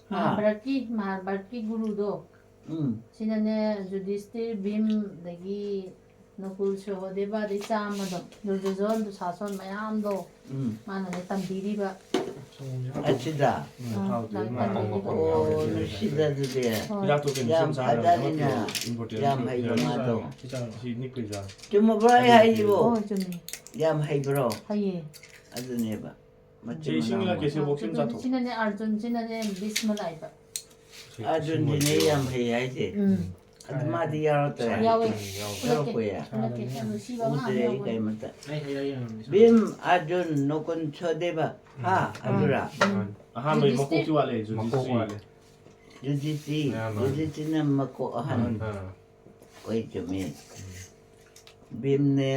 ꯍꯥ? ꯃꯍꯥꯚꯥꯔꯠꯀꯤ, ꯃꯍꯥꯚꯥꯔꯠꯀꯤ ꯒꯨꯔꯨꯗꯣ꯫ ꯎꯝ ꯁꯤꯅꯅꯦ ꯌꯨꯙꯤꯁꯇꯤꯔ, ꯚꯤꯝ, ꯑꯗꯒꯤ ꯅꯀꯨꯜ, ꯁꯍꯣꯗꯦꯕ, ꯑꯗꯩ ꯆꯥꯝꯃꯗꯣ, ꯗꯨꯔꯖꯣꯙꯣꯟ, ꯗꯨꯁꯥꯁꯣꯟ ꯃꯌꯥꯝꯗꯣ ꯎꯝ꯫ ꯃꯥꯅꯅꯦ ꯇꯝꯕꯤꯔꯤꯕ꯫ ꯑꯁꯤꯗ꯫ ꯎꯝ, ꯊꯥꯎ ꯇꯣꯏ ꯂꯥꯏꯔꯤꯛ ꯃꯥꯜꯂꯦ꯫ ꯇꯝꯕꯤꯔꯤꯕ꯫ ꯑꯣ, ꯅꯨꯡꯁꯤꯗ ꯑꯗꯨꯗꯤ꯫ ꯍꯣꯏ꯫ ꯍꯤꯗꯥꯛꯇꯣ ꯀꯩꯅꯣ ꯌꯥꯝ ꯁꯨꯝ ꯆꯥꯔꯒ ꯐꯖꯔꯤꯅꯦ꯫ ꯅꯠꯇ꯭ꯔꯣ? Important ꯌꯥꯝ ꯑꯣꯏ-, ꯍꯩꯕ ꯌꯥꯝ ꯃꯥꯗꯣ꯫ ꯁꯤ ꯅꯤꯛꯄꯩ ꯆꯥꯔꯣ꯫ ꯆꯨꯝꯃꯕ꯭ꯔꯣ ꯑꯩ ꯍꯥꯏꯁꯤꯕꯣ? ꯑꯣ, ꯆꯨꯝꯃꯤ꯫ ꯌꯥꯝ ꯍꯩꯕ꯭ꯔꯣ? ꯍꯩꯌꯦ꯫ ꯑꯗꯨꯅꯦꯕ꯫ ꯃꯆꯤꯟ ꯁꯤ ꯏꯁꯤꯡ ꯃꯅꯥꯎ ꯂꯥꯛꯀꯦ, ꯁꯤ ꯕꯣꯛꯁ ꯑꯃ ꯆꯥꯊꯣꯛ꯫ ꯁꯤꯅꯅꯦ ꯑꯥꯔꯖꯨꯟ, ꯁꯤꯅꯅꯦ ꯚꯤꯁꯃ ꯂꯥꯛꯏꯕ꯫ ꯁꯤ ꯑꯥꯔꯖꯨꯟꯁꯤꯅꯦ ꯁꯤ ꯌꯥꯝ ꯍꯩ ꯍꯥꯏꯁꯦ꯫ ꯎꯝ꯫ ꯑꯗꯨ ꯃꯥꯗꯤ ꯌꯥꯎꯔꯛꯇ꯭ꯔꯦ꯫ ꯌꯥꯎꯋꯦ꯫ ꯎꯝ, ꯌꯥꯎꯋꯦ꯫ ꯄꯨꯔꯛꯀꯦ꯫ ꯌꯥꯎꯔꯛꯄ ꯌꯥꯏ꯫ ꯄꯨꯔꯛꯀꯦ꯫ ꯌꯥꯝ ꯅꯨꯡꯁꯤꯕ ꯑꯉꯥꯡ ꯎꯗ꯭ꯔꯦ ꯑꯩ ꯌꯥꯎꯕꯅꯦ꯫ ꯀꯩꯝꯇ꯫ ꯑꯩ ꯍꯩ, ꯑꯩ, ꯑꯩ, ꯑꯩ, ꯚꯤꯝ, ꯑꯥꯔꯖꯨꯟ, ꯅꯀꯨꯟ, ꯁꯍꯗꯦꯕ꯫ ꯍꯥ, ꯎꯝ꯫ ꯑꯗꯨꯔ? ꯎꯝ꯫ ꯑꯍꯥꯟꯕꯒꯤ ꯌꯨꯙꯤꯁꯇꯤꯔ꯫ ꯃꯀꯣꯛꯇꯤ ꯋꯥꯠꯂꯦ, ꯃꯀꯣꯛ ꯌꯨꯙꯤꯁꯇꯤꯔ꯫ ꯋꯥꯠꯂꯦ꯫ ꯌꯨꯙꯤꯁꯇꯤ, ꯃꯌꯥꯝ ꯃꯥꯜꯂꯦ꯫ ꯌꯨꯙꯤꯁꯇꯤꯅ ꯃꯀꯣꯛ ꯑꯍꯟ꯫ ꯑꯍꯟ꯫ ꯑꯥ꯫ ꯍꯣꯏ, ꯆꯨꯝꯃꯤ꯫ ꯚꯤꯝꯅꯦ,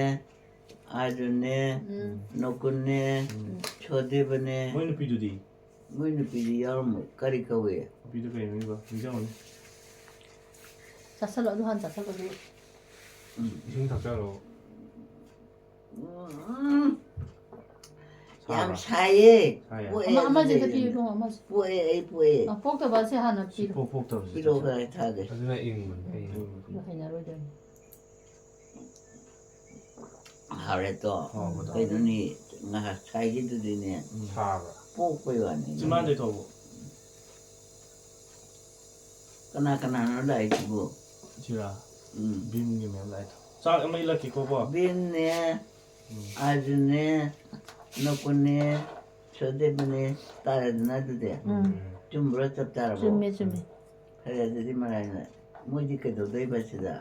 ꯑꯥꯔꯖꯨꯟꯅꯦ, ꯎꯝ꯫ ꯅꯀꯨꯟꯅꯦ, ꯎꯝ꯫ ꯁꯍꯗꯦꯕꯅꯦ꯫ ꯃꯣꯏ ꯅꯨꯄꯤꯗꯨꯗꯤ? ꯃꯣꯏ ꯅꯨꯄꯤꯗꯤ ꯌꯥꯎꯔꯝꯃꯣꯏ꯫ ꯀꯔꯤ ꯀꯧꯏ? ꯅꯨꯄꯤꯗꯨ ꯀꯩ ꯃꯃꯤꯡꯕ? ꯅꯤꯡꯁꯤꯡꯉꯨꯅꯦ꯫ ꯆꯥꯁꯜꯂꯣ, ꯑꯗꯨ ꯍꯥꯟꯅ ꯆꯥꯁꯜꯂꯣ, ꯑꯗꯨꯒ꯫ ꯎꯝ꯫ ꯏꯁꯤꯡ ꯊꯛꯆꯜꯂꯣ꯫ ꯎꯝ꯫ ꯌꯥꯝ ꯁꯥꯕ꯭ꯔꯥ? ꯁꯥꯏꯌꯦ꯫ ꯁꯥꯏꯌꯦ꯫ ꯄꯣꯛꯑꯦ ꯑꯃ-, ꯑꯃꯁꯦ ꯍꯦꯛꯇ ꯑꯗꯨꯗꯩ ꯄꯤꯌꯨ ꯏꯕꯨꯡꯉꯣ, ꯑꯃꯁꯦ꯫ ꯄꯣꯛꯑꯦ, ꯑꯩ ꯄꯣꯛꯑꯦ꯫ ꯑ, ꯄꯣꯛꯇꯕꯁꯦ ꯍꯥꯟꯅ ꯁꯤ ꯄꯤꯔꯣ꯫ ꯄꯣꯛ ꯄꯣꯛꯇꯕꯁꯦ ꯄꯤꯔꯛꯑꯣ ꯆꯥꯁꯜꯂꯣ꯫ ꯈꯔ ꯊꯥꯒꯦ꯫ ꯑꯗꯨꯅ ꯏꯪꯕꯅꯦ꯫ ꯎꯝ꯫ ꯑꯗꯨ ꯍꯩꯅꯔꯣꯏꯗꯣꯏꯅꯤ꯫ ꯍꯥꯎꯔꯦꯇꯣ꯫ ꯍꯥꯎꯕꯗꯣ꯫ ꯀꯩꯅꯣꯅꯤ, ꯉꯥꯏꯍꯥꯛ ꯁꯥꯏꯒꯤꯗꯨꯗꯤꯅꯦ꯫ ꯎꯝ꯫ ꯁꯥꯕ꯭ꯔꯥ? ꯄꯣꯛꯄꯩ ꯋꯥꯅꯤ꯫ ꯆꯤꯃꯥꯟꯗꯩ ꯊꯧꯕ꯫ ꯀꯅꯥ ꯀꯅꯥꯅꯣ ꯂꯥꯛꯏꯁꯤꯕꯨ? ꯁꯤꯔꯥ? ꯎꯝ꯫ ꯚꯤꯝꯒꯤ ꯃꯌꯥꯝ ꯂꯥꯛꯑꯦ꯫ ꯆꯥꯛ ꯑꯃ ꯏꯜꯂꯛꯀꯦꯀꯣꯀꯣ꯫ ꯚꯤꯝꯅꯦ, ꯎꯝ꯫ ꯑꯥꯔꯖꯨꯟꯅꯦ, ꯅꯀꯨꯟꯅꯦ, ꯁꯍꯗꯦꯕꯅꯦ꯫ ꯇꯥꯔꯦꯗꯅ ꯑꯗꯨꯗꯤ꯫ ꯎꯝ꯫ ꯆꯨꯝꯕ꯭ꯔꯣ, ꯆꯞ ꯆꯥꯔꯕꯣ? ꯆꯨꯝꯃꯦ, ꯆꯨꯝꯃꯦ꯫ ꯐꯔꯦ, ꯑꯗꯨꯗꯤ ꯃꯔꯥꯏꯅ꯫ ꯃꯣꯏꯗꯤ ꯀꯩꯗꯧꯗꯣꯏꯕ ꯁꯤꯗ?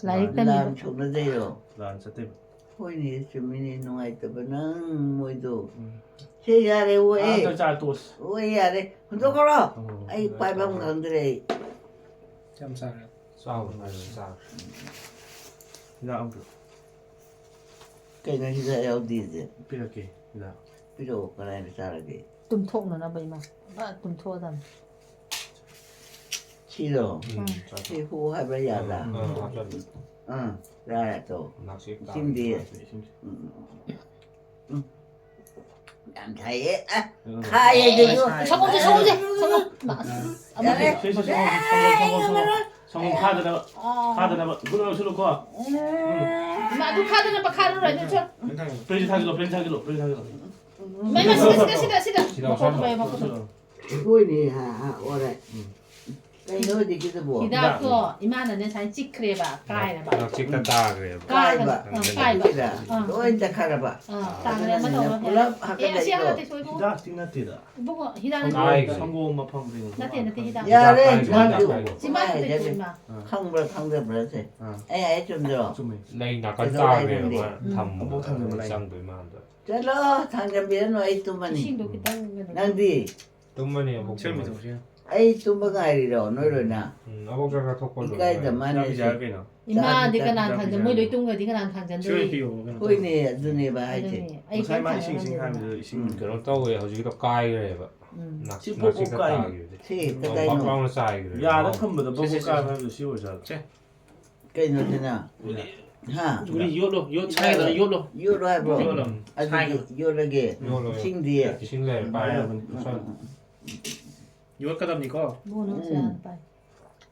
ꯂꯥꯏꯔꯤꯛ ꯂꯥꯟ ꯇꯝꯃꯤꯕ꯫ ꯁꯣꯛꯅꯗꯣꯏꯔꯣ? ꯂꯥꯟ ꯆꯠꯇꯣꯏꯕ꯫ ꯍꯣꯏꯅꯦ, ꯆꯨꯝꯃꯤꯅꯦ, ꯅꯨꯡꯉꯥꯏꯇꯕ ꯅꯪ ꯃꯣꯏꯗꯣ꯫ ꯎꯝ꯫ ꯁꯦ ꯌꯥꯔꯦ, ꯑꯣꯛꯑꯦ꯫ ꯑꯝꯇ ꯆꯥ ꯇꯣꯛꯑꯁꯤ꯫ ꯑꯣꯛꯑꯦ, ꯌꯥꯔꯦ꯫ ꯍꯨꯟꯗꯣꯛꯈ꯭ꯔꯣ꯫ ꯎꯝ꯫ ꯑꯩ ꯄꯥꯏꯐꯝ ꯈꯪꯗ꯭ꯔꯦ ꯑꯩ꯫ ꯌꯥꯝ ꯆꯥꯔꯦ꯫ ꯆꯥꯎ, ꯆꯥꯎ꯫ ꯍꯤꯗꯥꯛ ꯑꯃ ꯄꯤꯔꯛꯑꯣ꯫ ꯀꯩꯅꯣ ꯍꯤꯗꯥꯛ ꯌꯥꯎꯗꯦꯁꯦ? ꯄꯤꯔꯛꯀꯦ, ꯍꯤꯗꯥꯛ꯫ ꯄꯤꯔꯛꯑꯣ, ꯀꯗꯥꯏꯗ ꯆꯥꯔꯒꯦ? ꯇꯨꯝꯊꯣꯛꯅꯅꯕ ꯏꯃꯥ꯫ ꯏꯃꯥ, ꯇꯨꯝꯊꯣꯛꯑꯗꯝꯅꯤ꯫ ꯁꯤꯔꯣ? ꯎꯝ, ꯎꯝ꯫ ꯆꯥꯊꯣꯛ꯫ ꯁꯤ ꯍꯨ ꯍꯥꯏꯕ꯭ꯔꯥ ꯌꯥꯗ? ꯎꯝ, ꯎꯝ, ꯍꯥꯞꯆꯜꯂꯨ꯫ ꯑꯥ, ꯌꯥꯔꯦ ꯇꯣ꯫ ꯅꯥꯁꯤꯛ ꯇꯥꯡ ꯏꯁꯤꯡꯗꯤ꯫ ꯏꯁꯤꯡꯁꯦ꯫ ꯎꯝ, ꯎꯝ, ꯎꯝ꯫ ꯌꯥꯝ ꯊꯛꯑꯦ꯫ ꯑ, ꯎꯝ꯫ ꯈꯥꯏꯌꯦ ꯑꯗꯨꯁꯨ꯫ ꯁꯪꯒꯣꯝꯁꯦ, ꯁꯪꯒꯣꯝꯁꯦ, ꯁꯪꯒꯣꯝ꯫ ꯃꯥ, ꯑꯁ, ꯑꯃ ꯌꯥꯔꯦ꯫ ꯁꯤ, ꯁꯤ, ꯁꯪꯒꯣꯝ, ꯁꯪꯒꯣꯝ, ꯁꯪꯒꯣꯝ, ꯁꯪꯒꯣꯝ꯫ ꯁꯪꯒꯣꯝ ꯈꯥꯗꯅꯕ, ꯑꯣ꯫ ꯈꯥꯗꯅꯕ꯫ ꯒꯨꯂꯤ ꯂꯧꯁꯤꯜꯂꯨꯀꯣ꯫ ꯎꯝ꯫ ꯏꯃꯥ, ꯑꯗꯨ ꯈꯥꯗꯅꯕ ꯈꯥꯔꯨꯔꯣ, ꯑꯗꯨꯁꯨ꯫ ꯐ꯭ꯔꯤꯖꯇ ꯊꯥꯖꯤꯜꯂꯣ, ꯐ꯭ꯔꯤꯖꯇ ꯊꯥꯖꯤꯜꯂꯣ, ꯐ꯭ꯔꯤꯖꯇ ꯊꯥꯖꯤꯜꯂꯣ꯫ ꯏꯃꯥ, ꯏꯃꯥ, ꯁꯤꯗ, ꯁꯤꯗ, ꯁꯤꯗ, ꯁꯤꯗ꯫ ꯁꯤꯗ ꯃꯈꯣꯡ ꯂꯧꯁꯤꯜꯂꯣ꯫ ꯄꯥꯏꯌꯣ, ꯃꯈꯣꯡ꯫ ꯂꯧꯁꯤꯜꯂꯣ꯫ ꯍꯣꯏꯅꯦ, ꯍꯥ, ꯍꯥ, ꯑꯣꯔꯦ꯫ ꯎꯝ꯫ ꯀꯩꯅꯣ ꯍꯧꯖꯤꯛꯀꯤꯗꯨꯕꯣ? ꯍꯤꯗꯥꯛꯇꯣ ꯏꯃꯥꯅꯅꯦ ꯁꯨꯃꯥꯏꯅ ꯆꯤꯛꯈ꯭ꯔꯦꯕ, ꯀꯥꯏꯔꯕ꯫ ꯅꯥꯁꯤꯛꯇ ꯇꯥꯈ꯭ꯔꯦꯕ꯫ ꯀꯥꯏꯕ, ꯀꯥꯏꯕ꯫ ꯑ, ꯀꯥꯏꯕ꯫ ꯀꯥꯏꯕ꯫ ꯑ꯫ ꯂꯣꯏ ꯇꯠꯈ꯭ꯔꯕ꯫ ꯑ, ꯇꯥꯡꯈ꯭ꯔꯦ ꯑꯃ ꯑꯗꯨꯅꯅꯦ ꯇꯧꯔꯦ꯫ ꯄꯨꯂꯞ ꯑꯦ, ꯑꯁꯤ ꯍꯥꯀꯠꯂꯛꯏꯗꯣ꯫ ꯍꯥꯡꯉꯛꯇꯦ, ꯁꯣꯏꯕꯨ꯫ ꯍꯤꯗꯥꯛꯇꯤ ꯅꯠꯇꯦꯗ꯫ ꯏꯕꯨꯡꯉꯣ, ꯍꯤꯗꯥꯛ ꯅꯠꯇꯦ꯫ ꯀꯥꯏꯈ꯭ꯔꯦ꯫ ꯁꯪꯒꯣꯝ ꯃꯐꯝꯗꯩꯅꯦ꯫ ꯅꯠꯇꯦ, ꯅꯠꯇꯦ, ꯍꯤꯗꯥꯛ꯫ ꯌꯥꯔꯦ, ꯀꯥꯏꯈ꯭ꯔꯦ꯫ ꯅꯪꯁꯨ꯫ ꯁꯤ ꯃꯥ ꯈꯛꯇ ꯍꯥꯏꯖꯒꯦ꯫ ꯆꯨꯝꯃꯤ, ꯃꯥ꯫ ꯑꯥ꯫ ꯈꯪꯕ꯭ꯔꯥ ꯈꯪꯗꯕ꯭ꯔꯥ ꯁꯦ? ꯑꯥ꯫ ꯑꯩ ꯍꯥꯏ ꯆꯨꯝꯗ꯭ꯔꯣ? ꯆꯨꯝꯃꯦ꯫ ꯂꯩ ꯅꯥꯀꯟ ꯀꯩꯗꯧꯔꯦ ꯇꯥꯈ꯭ꯔꯦꯕ ꯅꯪꯗꯤ? ꯃꯥ ꯎꯝ꯫ ꯊꯝꯕꯗꯣ꯫ ꯑꯃꯨꯛ ꯊꯝꯖꯟꯕ ꯂꯩ꯫ ꯆꯪꯗꯣꯏ ꯃꯥꯟꯗ꯭ꯔꯣ? ꯆꯠꯂꯣ, ꯊꯥꯡꯖꯟꯕꯤꯔꯅꯨ, ꯑꯩ ꯇꯨꯝꯃꯅꯤ꯫ ꯏꯁꯤꯡꯗꯣ ꯈꯤꯇꯪ ꯀꯩꯅꯣ ꯅꯪꯗꯤ? ꯇꯨꯝꯃꯅꯤ ꯑꯕꯣꯛ ꯁꯦꯝꯃꯤ ꯇꯨꯝꯃꯅꯤ꯫ ꯇꯧꯁꯦ꯫ ꯑꯩ ꯇꯨꯝꯕ ꯉꯥꯏꯔꯤꯔꯣ, ꯅꯣꯏ ꯂꯣꯏꯅ? ꯎꯝ, ꯑꯕꯣꯛ ꯆꯥꯛ ꯆꯥꯊꯣꯛꯄ ꯂꯣꯏꯔꯒ꯫ ꯏꯀꯥꯏꯗ ꯃꯥꯟꯅꯦ ꯌꯥꯕꯤ ꯁꯤ꯫ ꯌꯥꯔ ꯀꯩꯅꯣ? ꯏꯃꯥꯗꯤ ꯆꯥꯕꯤ ꯀꯅꯥꯅ ꯆꯥꯕꯤ ꯊꯥꯡꯖꯟ-, ꯃꯣꯏ ꯂꯣꯏ ꯌꯥꯔ꯫ ꯇꯨꯝꯈ꯭ꯔꯗꯤ ꯀꯅꯥꯅ ꯊꯥꯡꯖꯟꯗꯣꯔꯤ? ꯁꯤ ꯑꯣꯏꯅ ꯄꯤꯌꯣ, ꯀꯩꯅꯣ ꯇꯧꯔꯣ꯫ ꯍꯣꯏꯅꯦ, ꯑꯗꯨꯅꯦꯕ ꯍꯥꯏꯁꯦ꯫ ꯑꯗꯨꯅꯦ꯫ ꯑꯩ ꯉꯁꯥꯏ ꯃꯥ ꯀꯩꯝ ꯏꯁꯤꯡ, ꯏꯁꯤꯡ ꯊꯥꯡꯖꯟꯗꯕꯅꯦ꯫ ꯍꯥꯏꯕꯗꯨꯗ ꯏꯁꯤꯡ ꯎꯝ꯫ ꯀꯩꯅꯣ ꯇꯧꯋꯦ, ꯍꯧꯖꯤꯛꯀꯤꯗꯣ ꯀꯥꯏꯈ꯭ꯔꯦꯕ꯫ ꯎꯝ꯫ ꯅꯥ-, ꯁꯤ ꯄꯣꯛ ꯄꯣꯛ ꯅꯥꯁꯤꯛꯇ ꯀꯥꯏꯅꯦ꯫ ꯇꯥꯈꯤꯕꯗꯤ꯫ ꯁꯤ ꯀꯗꯥꯏꯅꯣ? ꯕꯥꯛ ꯂꯥꯎꯅ ꯆꯥꯏꯈ꯭ꯔꯦ꯫ ꯌꯥꯗ ꯊꯝꯕꯗ ꯁꯤ, ꯄꯣꯛ ꯁꯤ, ꯄꯣꯛ ꯁꯤ꯫ ꯀꯥꯏꯕꯗꯣ ꯁꯤ ꯑꯣꯏꯖꯥꯠꯂꯣ? ꯁꯦ꯫ ꯀꯩꯅꯣꯁꯤꯅ? ꯒꯨꯂꯤ꯫ ꯍꯥ? ꯒꯨꯂꯤ ꯌꯣꯠꯂꯣ, ꯌꯣꯠ ꯁꯥꯏꯗꯅ ꯌꯣꯠꯂꯣ꯫ ꯌꯣꯠꯂꯣ ꯍꯥꯏꯕ꯭ꯔꯣ? ꯌꯣꯠꯂꯣ꯫ ꯎꯝ꯫ ꯑꯗꯨꯗꯤ ꯁꯥꯏꯗꯅ꯫ ꯌꯣꯠꯂꯒꯦ꯫ ꯌꯣꯠꯂꯣ, ꯌꯣꯠꯂꯣ꯫ ꯏꯁꯤꯡꯗꯤ? ꯏꯁꯤꯡ ꯂꯩꯔꯦ, ꯄꯥꯏꯔꯣ꯫ ꯎꯝ, ꯎꯝ, ꯎꯝ, ꯎꯝ꯫ ꯌꯣꯠꯀꯗꯕꯅꯤꯀꯣ꯫ ꯕꯣꯅꯣ ꯎꯝ꯫ ꯆꯥꯅ ꯄꯥꯏ꯫